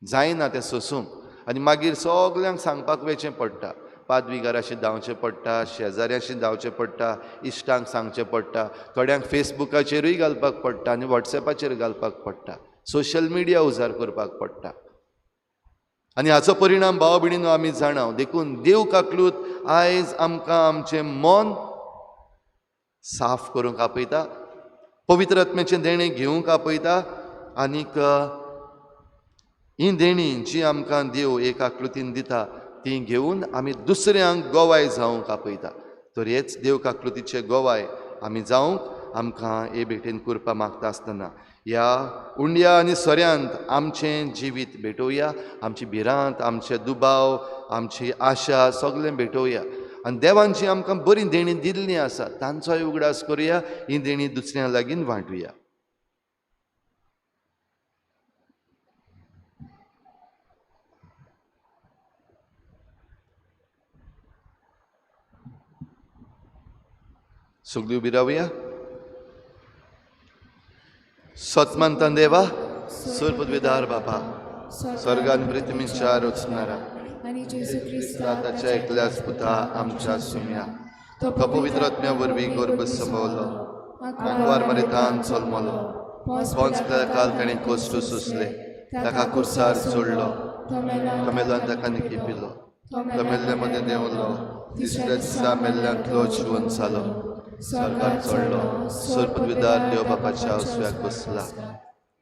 जायना तें सोसूंक. आनी मागीर सगल्यांक सांगपाक वचचें पडटा, पादविगाराशी धांवचें पडटा, शेजाऱ्याशी धांवचें पडटा, इश्टांक सांगचें पडटा, थोड्यांक फेसबुकाचेरूय घालपाक पडटा आनी वॉट्सएपाचेर घालपाक पडटा, सोशल मिडिया उजार करपाक पडटा. आनी हाचो परिणाम भाव भयणीनो आमी जाणा. देखून देव काकलूत आयज आमकां आमचें मन साफ करूंक आपयता, पवित्र आत्म्याचें देणें घेवंक आपयता. आनीक ही देणीं जी आमकां देव एक आकृतीन दिता ती घेवन आमी दुसऱ्यांक गोवाय जावंक आपयता. तर हेच देव काकृतीचे गोवाय आमी जावंक आमकां हे भेटेन कृपा मागता आसतना ह्या उंड्या आनी सोऱ्यांत आमचें जिवीत भेटोवया, आमची भिरांत, आमचे दुबाव, आमची आशा सगळें भेटोवया. आनी देवान जी आमकां बरीं देणीं दिल्लीं आसा तांचोय उगडास करुया, ही देणीं दुसऱ्यां लागीं वांटुया. सगळीं उबी रावया. सतमानतान देवा, सरपदवीदार बापा, स्वर्गान पृथ्वीच्या रचणारा आनी जेजू क्रिस्ता ताच्या एकल्याच पुता आमच्या सुम्या, तो पवित्र आत्म्या वरवीं गर्भ संभवलो, आंकवार मरितान जल्मलो, पोंस काल ताणें कश्ट सोंसले, ताका कुर्सार सोडलो, तो मेल्ल्यान ताका निकिपिलो, तो मेल्ले मदें देंवलो, तिसऱ्या दिसा मेल्ल्यांतलो जिवन जालो, स्वर्गार चडलो, सरपदवीदार देव बापाच्या उजव्याक बसला,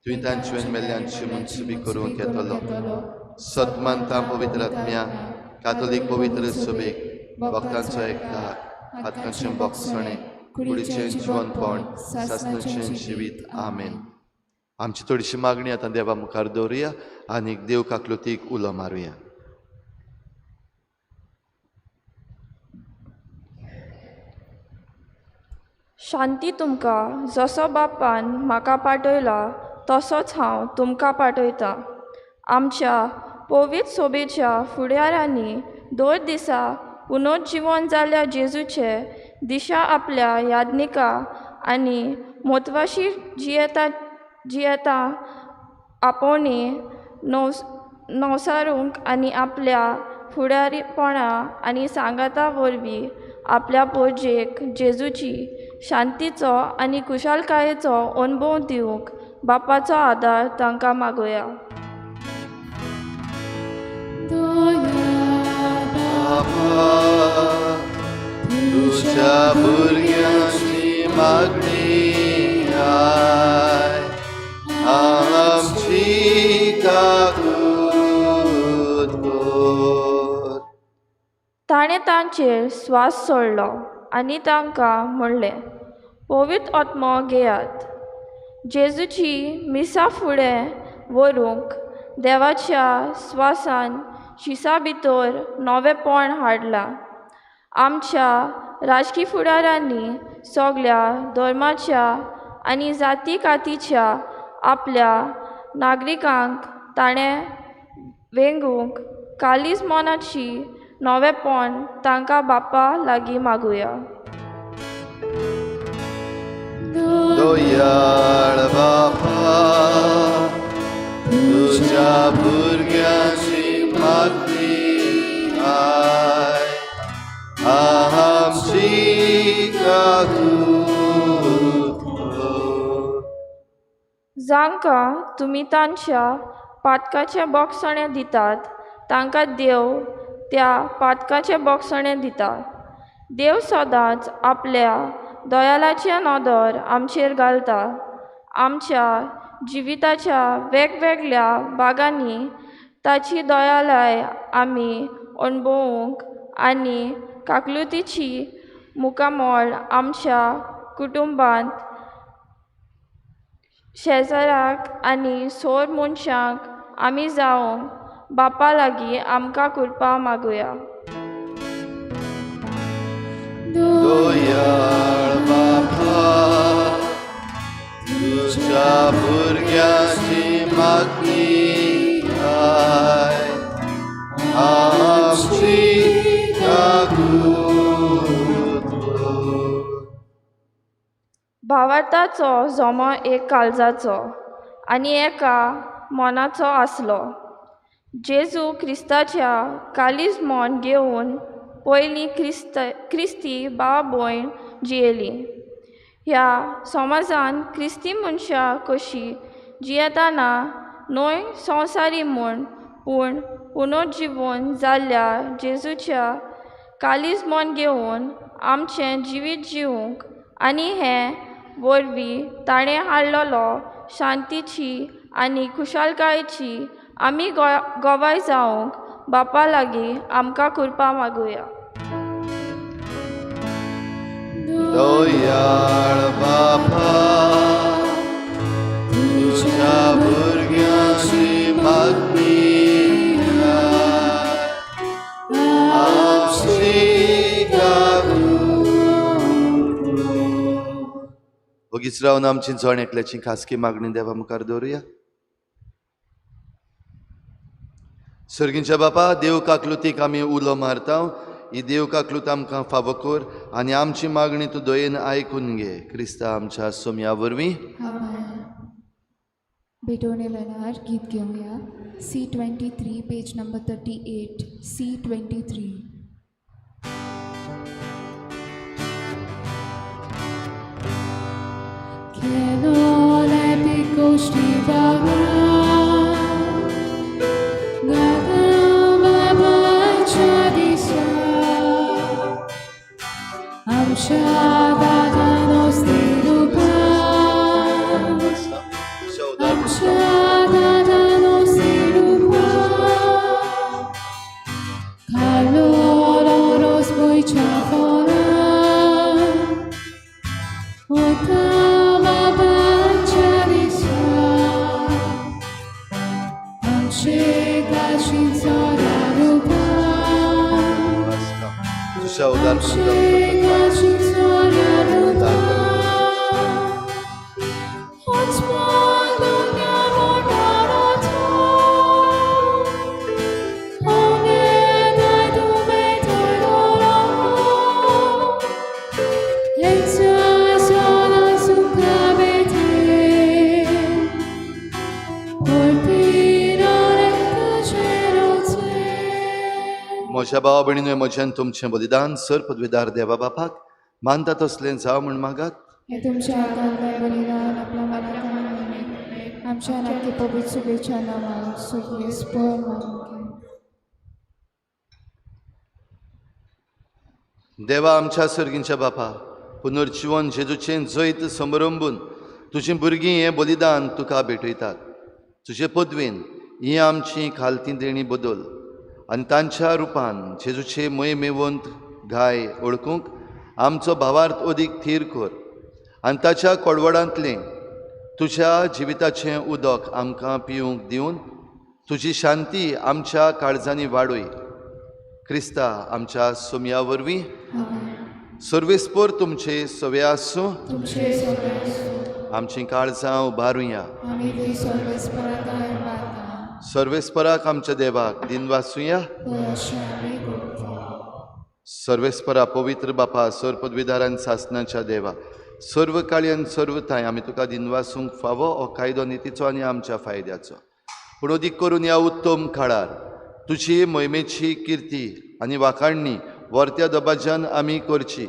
तुवें तांचे मेल्ल्यांची मनसुबी करूंक येतलो. सतमानता पवित्र आत्म्या, कातोलीक पवित्र सभेक, भक्तांचो एकदार, हातांचें बोगसणें, कुडीचें जिवनपण, सासणाचें जिवीत. आमेन. आमची थोडीशी मागणी आतां देवा मुखार दवरुया आनी देव काकलुतीक उलो मारुया. शांती तुमकां, जसो बापान म्हाका पाठयला तसोच हांव तुमकां पाठयतां. आमच्या पवित्र सोबेच्या फुडाऱ्यांनी दर दिसा पुनर्जिवन जाल्ल्या जेजूचे दिशा आपल्या याज्ञिका आनी म्हत्वाशी जियेता जियेता आपोवणी नवसारूंक आनी आपल्या फुडारीपणा आनी सांगाता वरवीं आपल्या पोरजेक जेजूची शांतीचो आनी खुशालकायेचो अणभव दिवंक बापाचो आदार तांकां मागोया. तुज्या भुरग्यांची मागणी आय, आमची काकूत कर. ताणें तांचेर स्वास सोडलो आनी तांकां म्हणलें, पवित्र आत्मो घेयात. जेजूची मिसां फुडें व्हरूंक देवाच्या स्वासान शिसा भितर नवेंपण हाडलां. आमच्या राजकी फुडाऱ्यांनी सगल्या धर्माच्या आनी जाती कातीच्या आपल्या नागरिकांक ताणें वेंगूंक कालीज मनाची नवेंपण तांकां बापा लागीं मागुया. दयाळ बापा, तुज्या भुरग्यांची मागणी आय, आमची काकूत कर. जांकां तुमी तांच्या पातकाचें बोगसणें दितात तांकां देव त्या पातकाचें बोगसणें दिता. देव सदांच आपल्या दयालाचें नदर आमचेर घालता. आमच्या जिविताच्या वेगवेगळ्या भागांनी ताची दयालाय आमी अणभवूंक आनी काकलुतीची मुखामळ आमच्या कुटुंबांत शेजाराक आनी सोर मनशांक आमी जावंक बापा लागीं आमकां कृपा मागुया. दयाळ बापा, तुज्या भुरग्यांची मागणी आय, आमची काकूत कर. भावार्थाचो जमो एक काळजाचो आनी एका मनाचो आसलो. जेजू क्रिस्ताच्या कालीज मन घेवन पयलीं क्रिस्त क्रिस्ती भाव भयण जियेली. ह्या समाजान क्रिस्ती मनशां कशीं जियेतना न्हय संवसारी म्हूण पूण पुनर्जिवन जाल्ल्या जेजूच्या कालीज मन घेवन आमचें जिवीत जिवूंक आनी हे वरवीं ताणें हाडलेलो शांतीची आनी खुशालकायेची आमी गवाय जावंक बापा लागीं आमकां कृपा मागुया. दयाळ बापा, तुज्या भुरग्यांची मागणी आय, आमची काकूत कर. ओगीच रावन आमची जण एकल्याची खासगी मागणी देवा मुखार दवरुया. सर्गींच्या बापा, देव काकलुतीक आमी उलो मारता. ही देव काकलूत आमकां फावो कर आनी आमची मागणी तूं दयेन आयकून घे. क्रिस्ता आमच्या सोमया वरवीं. आमेन. भेटवणे वेळार गीत घेवया. C 23 page number 38. C 23. तुझ्या उदार म्हज्या भावा भयणीन म्हज्यान तुमचें बलिदान सर पदवीदार देवा बापाक मानता तसलें जावं म्हूण मागात. हे तुमच्या हातांतलें बलिदान आपल्या मनाक आमच्या नाकी पवित्र शुभेच्छा नांवान सुरवेस्पर मागून. देवा आमच्या सर्गींच्या बापा, पुनर्जिवन जेजूचें जैत समरंबून तुजीं भुरगीं हें बलिदान तुका भेटयतात. तुजे पदवेन ही आमची खालती देणी बदल आनी तांच्या रुपान जेजूचे मोहिमेवंत घाय ओळखूंक आमचो भावार्थ अदीक थीर कर आनी ताच्या कोडवडांतलें तुज्या जिविताचें उदक आमकां पिवंक दिवन तुजी शांती आमच्या काळजांनी वाडय. क्रिस्ता आमच्या सोमया वरवीं. सर्वेस्पर तुमचे सवे आसूं. आमचीं काळजां उबारुया. सर्वेस्पराक आमच्या देवाक दिनवासुया. सर्वेस्परा पवित्र बापा, सर पदवीदारान सासनाच्या देवा, सर्व काळी आनी सर्व थांय आमी तुका दिनवासूंक फावो हो कायदो नितीचो आनी आमच्या फायद्याचो. पूण अदीक करून ह्या उत्तम काळार तुजी मोहिमेची किर्ती आनी वाखाणणी वर्त्या दबाज्यान आमी करची.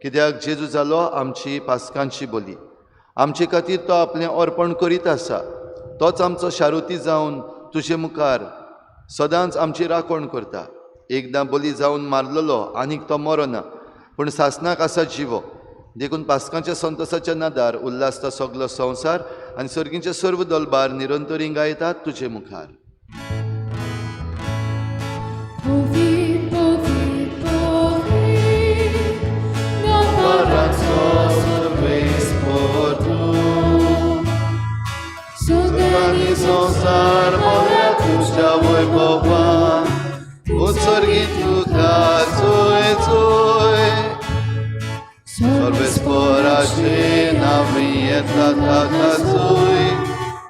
कित्याक जेजू जालो आमची पास्कांची बोली. आमचे खातीर तो आपलें अर्पण करीत आसा. तोच आमचो शारुती जावन तुजे मुखार सदांच आमची राखण करता. एकदां बली जावन मारलेलो आनीक तो मरना, पूण सासनाक आसा जिवो. देखून पास्कांच्या संतोसाच्या नादार उल्हासता सगलो संवसार आनी सर्गींचे सर्व दलबार निरंतरी गायतात तुजे मुखार. Ovi संवसार मोल्या तुज्या वैभवान उत्सर्गी तुका चोय चोय सर्वेस्पराचे नांव येता ताका चोय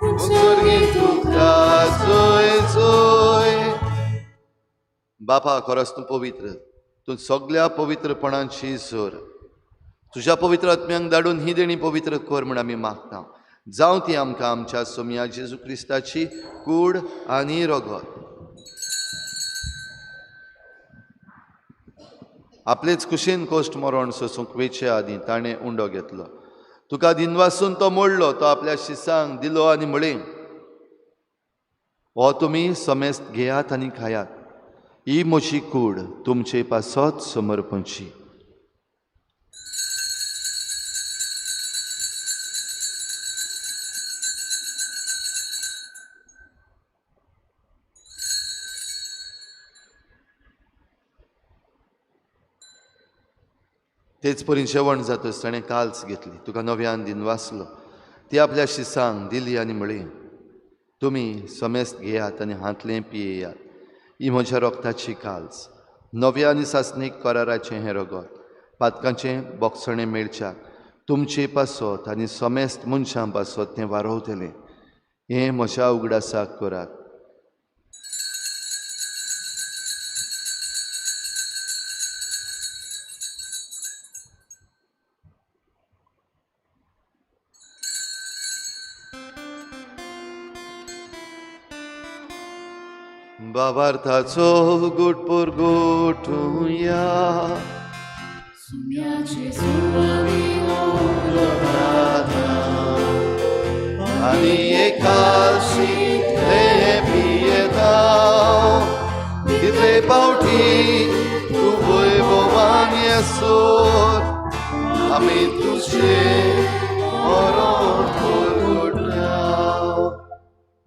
उत्सर्गी तुका चोय चोय. बापा, खरोच तूं पवित्र, तूं सगल्या पवित्रपणाची जोर. तुज्या पवित्र आत्म्यांक धाडून ही देणी पवित्र कर म्हूण आमी मागता. जावं ती आमकां आमच्या सोमया जेजू क्रिस्ताची कूड आनी रगत. आपलेच कुशीन कोश्ट मरण सोसूंक वेचे आदीं ताणें उंडो घेतलो. तुका दिनवासून तो मोडलो, तो आपल्या शिसांक दिलो आनी म्हळें, हो तुमी समेस्त घेयात आनी खायात, ही म्हजी कूड तुमचे पासत समर्पणची. तेच परी जेवण जातच ताणें काल्स घेतली, तुका नव्यान दिनवासलो, ती आपल्या शिसांक दिली आनी म्हळी, तुमी समेस्त घेयात आनी हांतलें पियेयात, ही म्हज्या रोगताची काल्स, नव्या आनी सासणीक कराराचें हें रगत, पातकांचें बोगसणें मेळच्याक तुमचे पासत आनी समेस्त मनशां पासत तें वारोवतलें. हें म्हज्या उगडासाक करात. बाबार्थाचो गुटपूर गोठुया आनी एकाशी पियेता तितले पावटी तूं वैभवान येसर आमी तुजें मरण परगटया.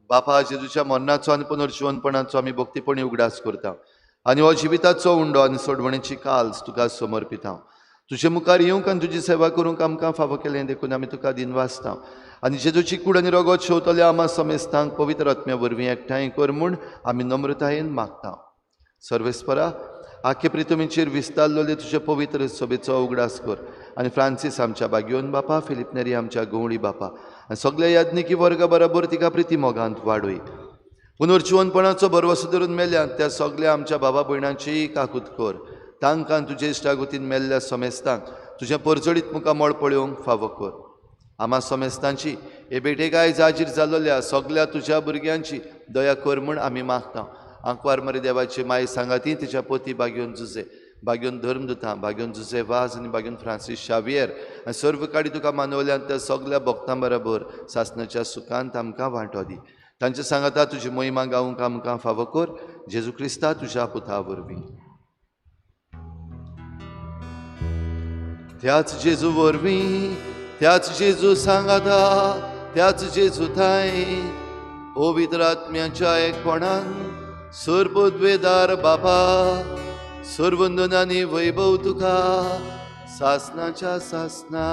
बापा, जेजूच्या मरणाचो आनी पुनर्जिवनपणाचो आमी भक्तीपणी उगडास करता आनी हो जिविताचो उंडो आनी सोडवणेची काल्स तुका समर्पिता. तुजे मुखार येवंक आनी तुजी सेवा करूंक आमकां फावो केलें देखून आमी तुका दिनवासता. आनी जेजूची कूड आनी रगत शेवतल्या आमा समेस्तांक पवित्र आत्म्या वरवीं एकठांय कर म्हूण आमी नम्रतायेन मागता. सर्वेस्परा, आखे प्रितमीचेर विस्तारलेले तुजे पवित्र सभेचो उगडास कर आनी फ्रांसीस आमच्या बागयोन बापा, फिलीप नेरी आमच्या गवळी बापा आनी सगल्या याज्ञिकी वर्गा बराबर तिका प्रिती मोगांत वाडय. पुनर्जिवनपणाचो भरवसो धरून मेल्यात त्या सगल्या आमच्या बाबा भयणांचीय काकूत कर. तांकां तुजे इश्टागतीन मेल्ल्या समेस्तांक तुजें परजळीत मुखामळ पळोवंक फावो कर. आमा समेस्तांची हे भेटेक आयज हाजीर जाल्ल्या सगल्या तुज्या भुरग्यांची दया कर म्हूण आमी मागता. आंकवार मरे देवाची माय सांगाती तिच्या पोती बागयोन जुजे, बागयोन धर्मदुतां, बागयोन जुजे वाज आनी बागयोन फ्रांसीस शावियर आनी सर्व काडी तुका मानवल्यान त्या सगल्या भक्तां बराबर सासणाच्या सुखांत आमकां वांटो दी. तांचे सांगाता तुजी महिमा गावंक आमकां फावो कर. जेजू क्रिस्ता तुज्या पुता वरवीं. त्याच जेजू वरवीं, त्याच जेजू सांगाता, त्याच जेजू थांय पवित्र आत्म्याच्या एकपणान सर्वद्वेदार बापा, सर्वंदनानी वैभव तुका सासनाच्या सासना.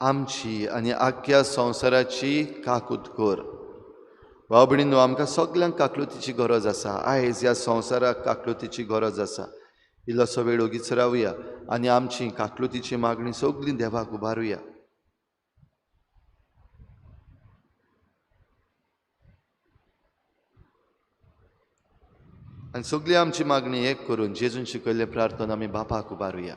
आमची आनी आख्ख्या संवसाराची काकूत कर. भाव भयणींनो, आमकां सगल्यांक काकलुतीची गरज आसा. आयज ह्या संवसाराक काकलुतीची गरज आसा. इल्लोसो वेळ ओगीच रावया आनी आमची काकलुतीची मागणी सगळीं देवाक उबारुया. आनी सगळी आमची मागणी एक करून जेजून शिकयल्लें प्रार्थना आमी बापाक उबारुया.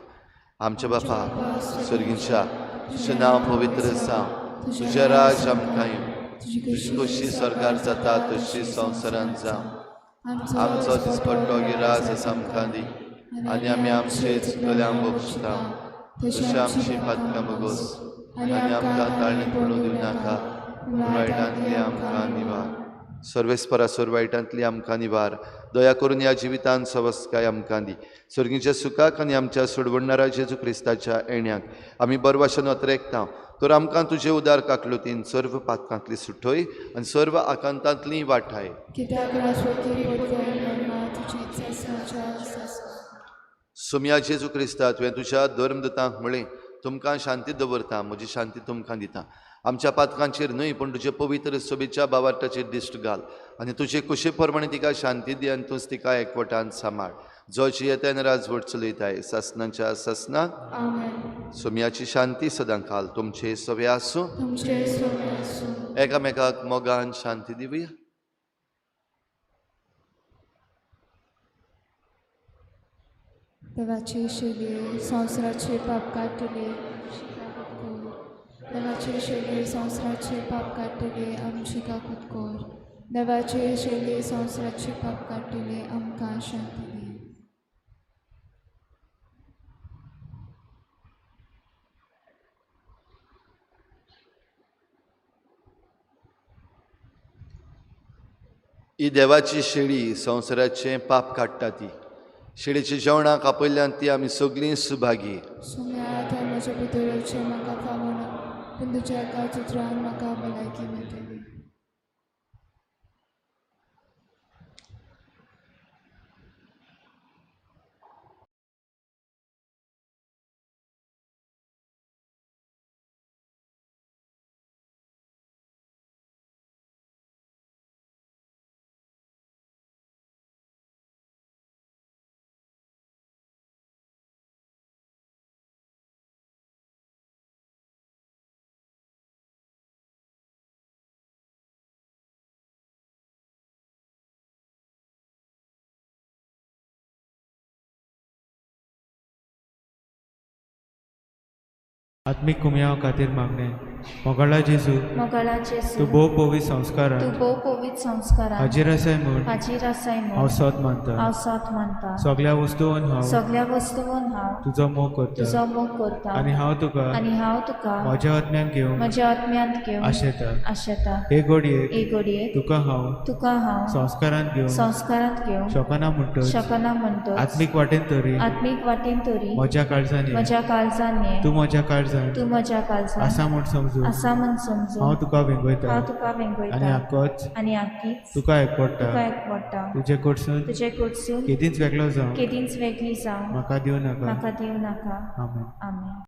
आमच्या बापा सर्गींच्या, तुजें नांव पवित्र जावं, तुजें राज आमकां येवं, तुजी कशी सरकार जाता तशी संवसारांत जावं. आमचो दिसपट्टो गिराज आसा आमकां दी आनी आमी आमचे चुकल्यांक बक्षता तशें आमची पातकां बगोस आनी आमकां ताळणेंत पडूं दिवं नाका, वायटांतली आमकां निवार. सर्वेस्परा, सर्व वायटांतली आमकां निवार. दया करून ह्या जिवितांत सवस्काय आमकां दी. सर्गीच्या सुखाक आनी आमच्या सोडवणणारा जेजू क्रिस्ताच्या येण्याक आमी बरवाशन अत्रेकता. तर आमकां तुजे उदार काकलुतीन सर्व पातकांतली सुटय आनी सर्व आकांतांतली वाठाय. सुम्या जेजू क्रिस्ता, तुवें तुज्या धर्मदुतांक म्हळें, तुमकां शांती दवरता, म्हजी शांती तुमकां दिता. आमच्या पातकांचेर न्हय पूण तुजे पवित्र सोबीच्या बावार्टाचेर दिश्ट घाल आनी तुजे कुशे प्रमाणे तिका शांती दी आनी तूंच तिका एकवटान सांबाळ, जो जियेताय राजवट चलयताय सासनाच्या सासनाक. सोम्याची शांती सदां काल तुमचे सवे आसूं. एकामेकाक मोगान शांती दिवया. देवाचे शेलये संवसाराचे पाप काडटले आमची काकूत कोर. देवाचे शेलये संवसाराचे पाप काडटले आमची काकूत कोर. देवाचे शेलये संवसाराचे पाप काडटले आमकां शांती दी. ही देवाची शेळी संवसाराचें पाप काडटा. ती शेळीच्या जेवणाक आपयल्यान ती आमी सगळीं सुभागी. सोम्या म्हज्या भितरचें म्हाका फावना, पूण तुज्या एका चित्रान म्हाका भलायकी मेळटली. आत्मीक कुमयाव खातीर मागणें. मोगाळा जेजू, मोगाळा जेजू, तूं भोव पवित्र संस्कारान, तूं भोव पवित्र संस्कारान हाजीर आसाय म्हूण, हाजीर आसाय म्हूण हांव सत मानता, हांव सत मानता. सगळ्या वस्तून हांव, सगळ्या वस्तून हांव तुजो मोग करता, तुजो मोग करता. आनी हांव तुका, आनी हांव तुका म्हज्या आत्म्यान घेवंक, म्हज्या आत्म्यांत घेवंक आशेता, आशेता. हे घडयेक, हे घडयेक तुका हांव, तुका हांव संस्कारांत घेवंक, संस्कारांत घेवंक शकना म्हणटच, शकना म्हणटच, आत्मीक वाटेन तरी, आत्मीक वाटेन तरी म्हज्या काळजान, म्हज्या काळजान ये, तूं म्हज्या काळजान, तूं म्हज्या काळजान आसा म्हूण समजून, आसा म्हूण समजून हांव तुका वेंगयता, हांव तुका वेंगयता. आनी आकोच, आनी आकीच तुका एकवडटा, तुका एकवडटा. तुजे कडसून, तुजे कडसून केदींच वेगळो जावं, केदींच वेगळी जावं म्हाका दिवं नाका, म्हाका दिवं नाका. आमेन. आमेन.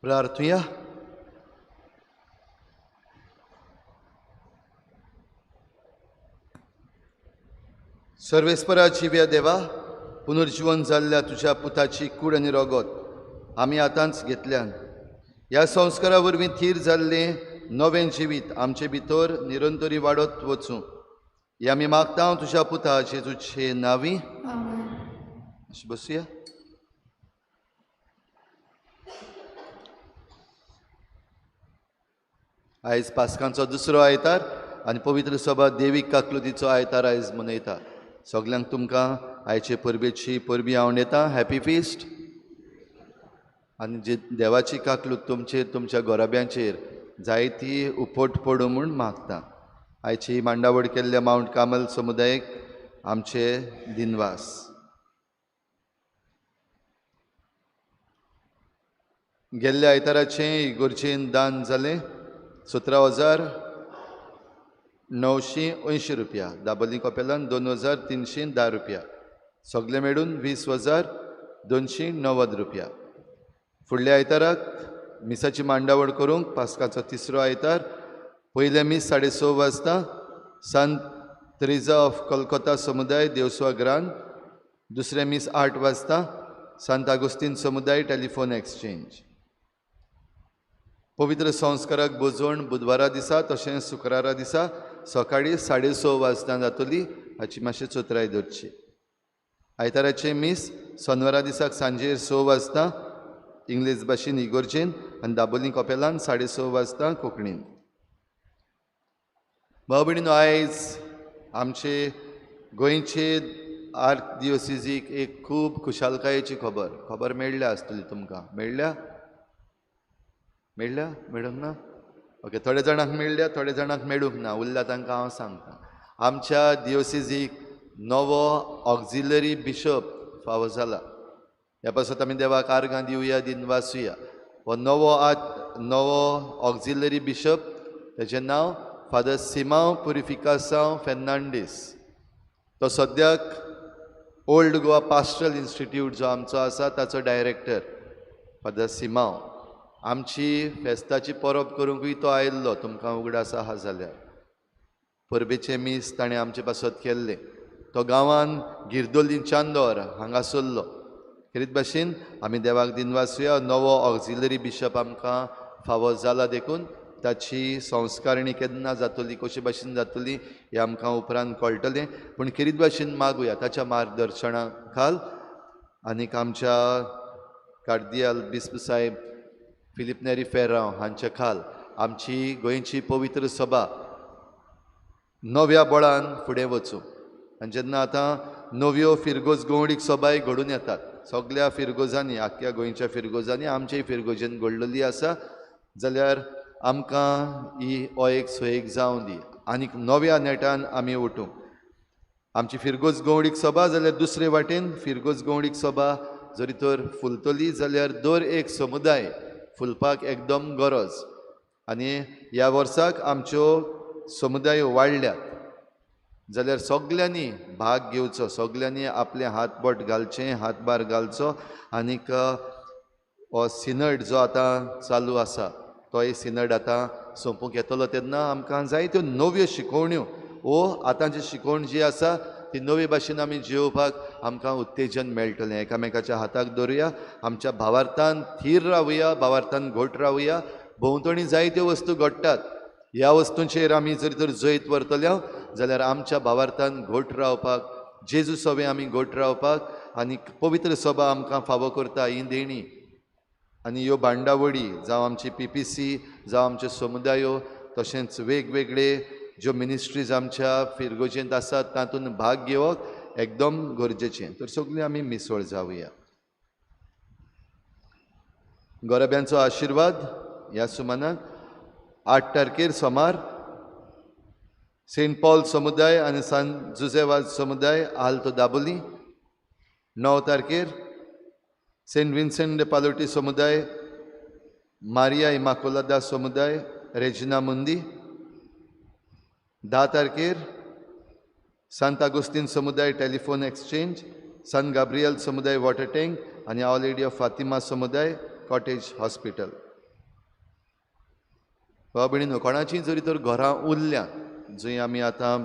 प्रार्थुया. सर्वेस्परा जिव्या देवा, पुनर्जीवन जाल्ल्या तुज्या पुताची कूड आनी रगत आमी आतांच घेतल्यान ह्या संस्कारा वरवीं थीर जाल्लें नवें जिवीत आमचे भितर निरंतरी वाडत वचूं हे आमी मागता तुज्या पुता जेजूचे नांवी. बसुया. आयज पास्कांचो दुसरो आयतार आनी पवित्र सभा देवीक काकलुतीचो आयतार आयज मनयता. सगल्यांक तुमकां आयचे परबेची परबी हांव येता. Happy feast. आनी जे देवाची काकलूत तुमचेर तुमच्या गोराब्यांचेर जायती उपट पडूं म्हूण मागता. आयची मांडावळ केल्ल्या मावंट कार्मेल समुदायेक आमचे दिनवास. गेल्ल्या आयताराचें इगोर्जेन दान जालें 17,980 रुपया. दाबोली कपेलान 2,310 रुपया. सगळे मेळून 20,290 रुपया. फुडल्या आयताराक मिसाची मांडावळ करूंक पास्काचो तिसरो आयतार पयलें मीस 6:30 वाजता सांत त्रेजा ऑफ कलकत्ता समुदाय देवस्वा ग्रान. दुसरें मीस 8 वाजता सांत आगुस्तीन समुदाय टेलिफोन एक्सचेंज. पवित्र संस्काराक बोजवण बुधवारा दिसा तशेंच शुक्रारा दिसा सकाळीं 6:30 वाजता जातली हाची मातशी चतुराय दवरची. आयताराचें मीस सोनवारा दिसाक सांजेर 6 वाजता इंग्लीश भाशेन इगोर्जेन आनी दाबोली कपेलान 6:30 वाजता कोंकणीन. भाव भयणीनो, आयज आमचे गोंयचे आर्कदियोसीजीक एक खूब खुशालकायेची खबर मेळ्ळ्या आसतली तुमकां. मेळ्ळ्या? मेळ्ळ्या? मेळूंक ना? ओके, थोड्या जाणांक मेळ्ळ्या, थोड्या जाणांक मेळूंक ना. उरल्या तांकां हांव सांगता. आमच्या दियोसिजीक नवो ऑक्झिलरी बिशप फावो जाला. ह्या पासत आमी देवाक आर्गां दिवया, दिनवासुया. हो नवो ऑक्झिलरी बिशप, ताचें नांव फादर सिमांव पुरिफिकासांव फेर्नांडीस. तो सद्याक ओल्ड गोवा पास्ट्रल इन्स्टिट्यूट जो आमचो आसा ताचो डायरेक्टर फादर सिमांव. आमची फेस्ताची परब करूंकूय तो आयिल्लो, तुमकां उगडास आहा जाल्यार. परबेचें मीस ताणें आमचे पासत केल्लें. तो गांवान गिरदोली चांदोर हांगासरलो. खेरीत भाशेन आमी देवाक दिनवासुया. नवो ऑक्झिलरी बिशप आमकां फावो जाला देखून ताची संस्कारणी केन्ना जातली, कशे भाशेन जातली हें आमकां उपरांत कळटलें. पूण खेरीत भाशेन मागुया ताच्या मार्गदर्शना खाल आनीक आमच्या कार्दियाल बिस्प साहेब फिलीप नेरी फेर्रांव हांचे खाल आमची गोंयची पवित्र सभा नव्या बळान फुडें वचूं. आनी जेन्ना आतां नव्यो फिरगोज गोवणीक सभाय घडून येतात, सगल्या फिरगोजांनी, आख्ख्या गोंयच्या फिरगोजांनी, आमच्याय फिरगोजेन घडलेली आसा, जाल्यार आमकां ही हो एक सोयीक जावं दी आनीक नव्या नेटान आमी उठूं. आमची फिरगोज गोवणीक सभा जाल्यार दुसरे वाटेन फिरगोज गोवणीक सभा जरी तर फुलतली जाल्यार दर एक समुदाय फुलपाक एकदम गरज. आनी ह्या वर्साक आमच्यो समुदाय वाडल्यात जाल्यार सगल्यांनी भाग घेवचो, सगल्यांनी आपलें हातबोट घालचें, हातभार घालचो. आनीक हो सिनड जो आतां चालू आसा तोय सिनड आतां सोंपूंक येतलो तेन्ना आमकां जायत्यो नव्यो शिकोवण्यो वो आतांची शिकोवण जी आसा ती नवे भाशेन आमी जियोवपाक आमकां उत्तेजन मेळटलें. एकामेकाच्या हाताक धरुया, आमच्या भावार्थान थीर रावया, भावार्थान घट रावया. भोंवतणी जायत्यो वस्तू घडटात, ह्या वस्तूंचेर आमी जरी तर जैत व्हरतले जाल्यार आमच्या भावार्थान घट रावपाक, जेजू सवें आमी घट रावपाक आनी पवित्र सभा आमकां फावो करता ही देणी आनी ह्यो बांडावळी जावं आमची PPC जावं आमच्यो समुदायो तशेंच वेगवेगळे ज्यो मिनिस्ट्रीज आमच्या फिरगोजेंत आसात तातूंत भाग घेवप एकदम गरजेचें. तर सगळीं आमी मिसळ जावया. गोरब्यांचो आशिर्वाद ह्या सुमानाक 8 तारखेर सोमार सेंट पॉल समुदाय आनी सान जुजेवाज समुदाय आल्तो दाबोली. 9 तारखेर सेंट विन्सेंट दे पालोटी समुदाय, मारिया इमाकुलादा समुदाय रेजिना मुंदी. 10 तारखेर सांत आगुस्तीन समुदाय टेलिफोन एक्सचेंज, सान गाब्रियल समुदाय वॉटर टँक आनी our lady of Fatima समुदाय कॉटेज हॉस्पिटल. भाव भयणीनो, कोणाचीं जरी तर घरां उरल्या जंय आमी आतां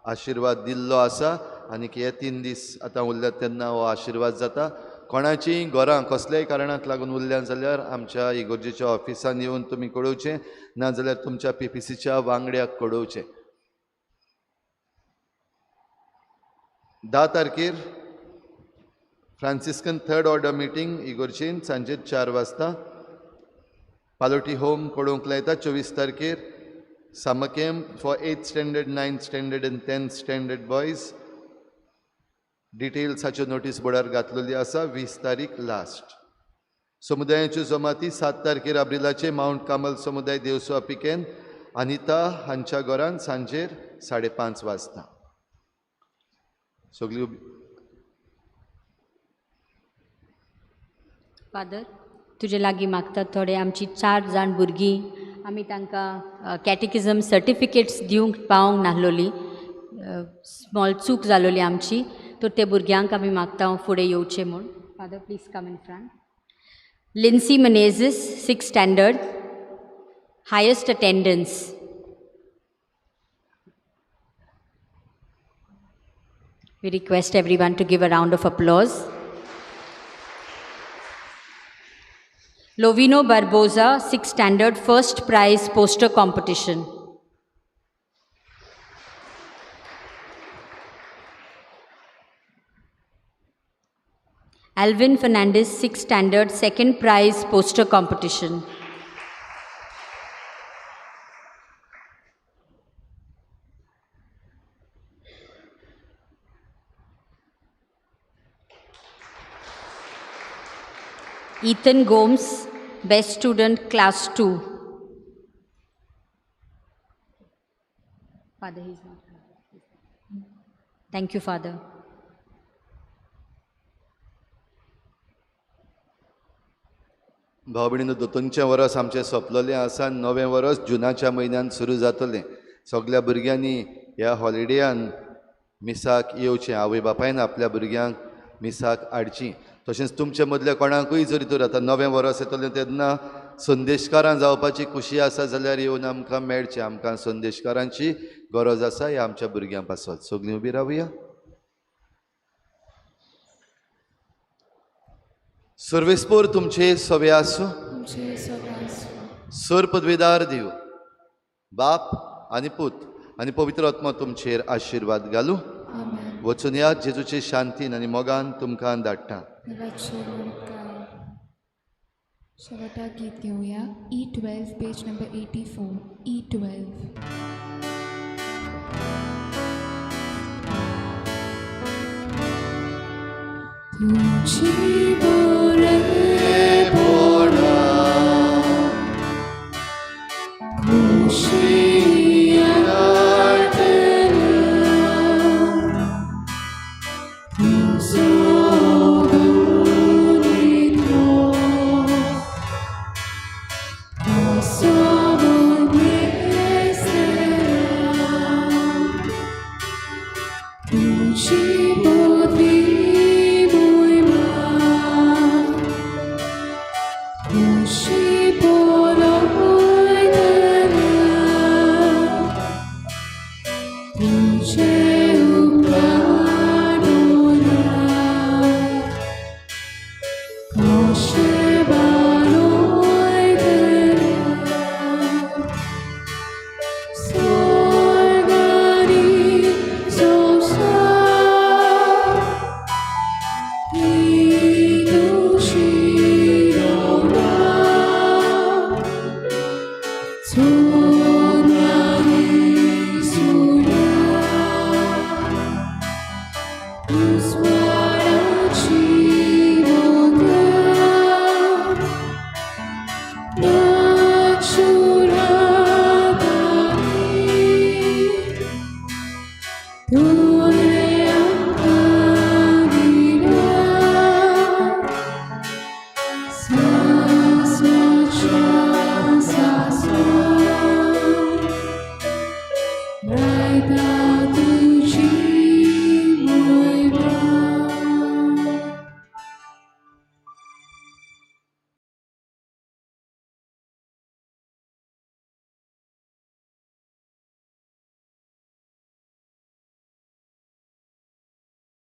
आशिर्वाद दिल्लो आसा आनीक हे 3 दीस आतां उरल्यात तेन्ना हो आशिर्वाद जाता. कोणाचीं घरां कसल्याय कारणाक लागून उरल्यां जाल्यार आमच्या इगोर्जेच्या ऑफिसान येवन तुमी कळोवचें, नाजाल्यार तुमच्या पीपीसीच्या वांगड्याक कळोवचें. 10 तारखेर फ्रांसिस्कन थर्ड ऑर्डर मिटींग इगोर्जेन सांजे 4 वाजता पालोटी होम कळोवंक लायता. 24 तारखेर summer camp for 8th standard, 9th standard आनी 10th standard boys. Details हाच्यो नोटीस बोर्डार घातलेली आसा. 20 तारीख लास्ट. समुदायाच्यो जमाती 7 तारखेर आब्रिलाचे मावंट कामल समुदाय देवसुआ पिकेन अनिता हांच्या घरान सांजेर 5:30 वाजता. सगळी फादर तुजे लागीं मागतात थोडे आमची 4 जाण भुरगीं आमी तांकां कॅटिकिजम सर्टिफिकेट्स दिवंक पावोंक नाहलोली, स्मॉल चूक जालोली आमची, तर ते भुरग्यांक आमी मागता फुडें येवचें म्हूण. Father please come in front. Lincy Menezes, 6th standard, highest attendance. We request everyone to give a round of applause. Lovino Barboza, 6th standard, first prize poster competition. Alvin Fernandez, 6th standard, second prize poster competition. Ethan Gomes, best student, class 2. Father, he's not here. Thank you, Father. भाव भयणीनो, दोतोनचें वरस आमचें सोंपलेलें आसा. नवें वरस जुनाच्या म्हयन्यान सुरू जातलें. सगल्या भुरग्यांनी ह्या हॉलिडेयान मिसाक येवचें. आवय बापायन आपल्या भुरग्यांक मिसाक हाडचीं. तशेंच तुमचे मदल्या कोणाकूय जरी तर आतां नवें वरस येतलें तेन्ना संदेशकारां जावपाची खुशी आसा जाल्यार येवन आमकां मेळचें. आमकां संदेशकारांची गरज आसा ह्या आमच्या भुरग्यां पासत. सगळीं उबी रावया. सर्वेस्पोर तुमचे सवे आसूं. सर पदवेदार दिव बाप आनी पूत आनी पवित्र आत्मा तुमचेर आशिर्वाद घालूं. वचून या जेजूचे शांतीन आनी मोगान तुमकां धाडटा. शेवटाक गीत घेवया. E12 page number 84. E12. तुझी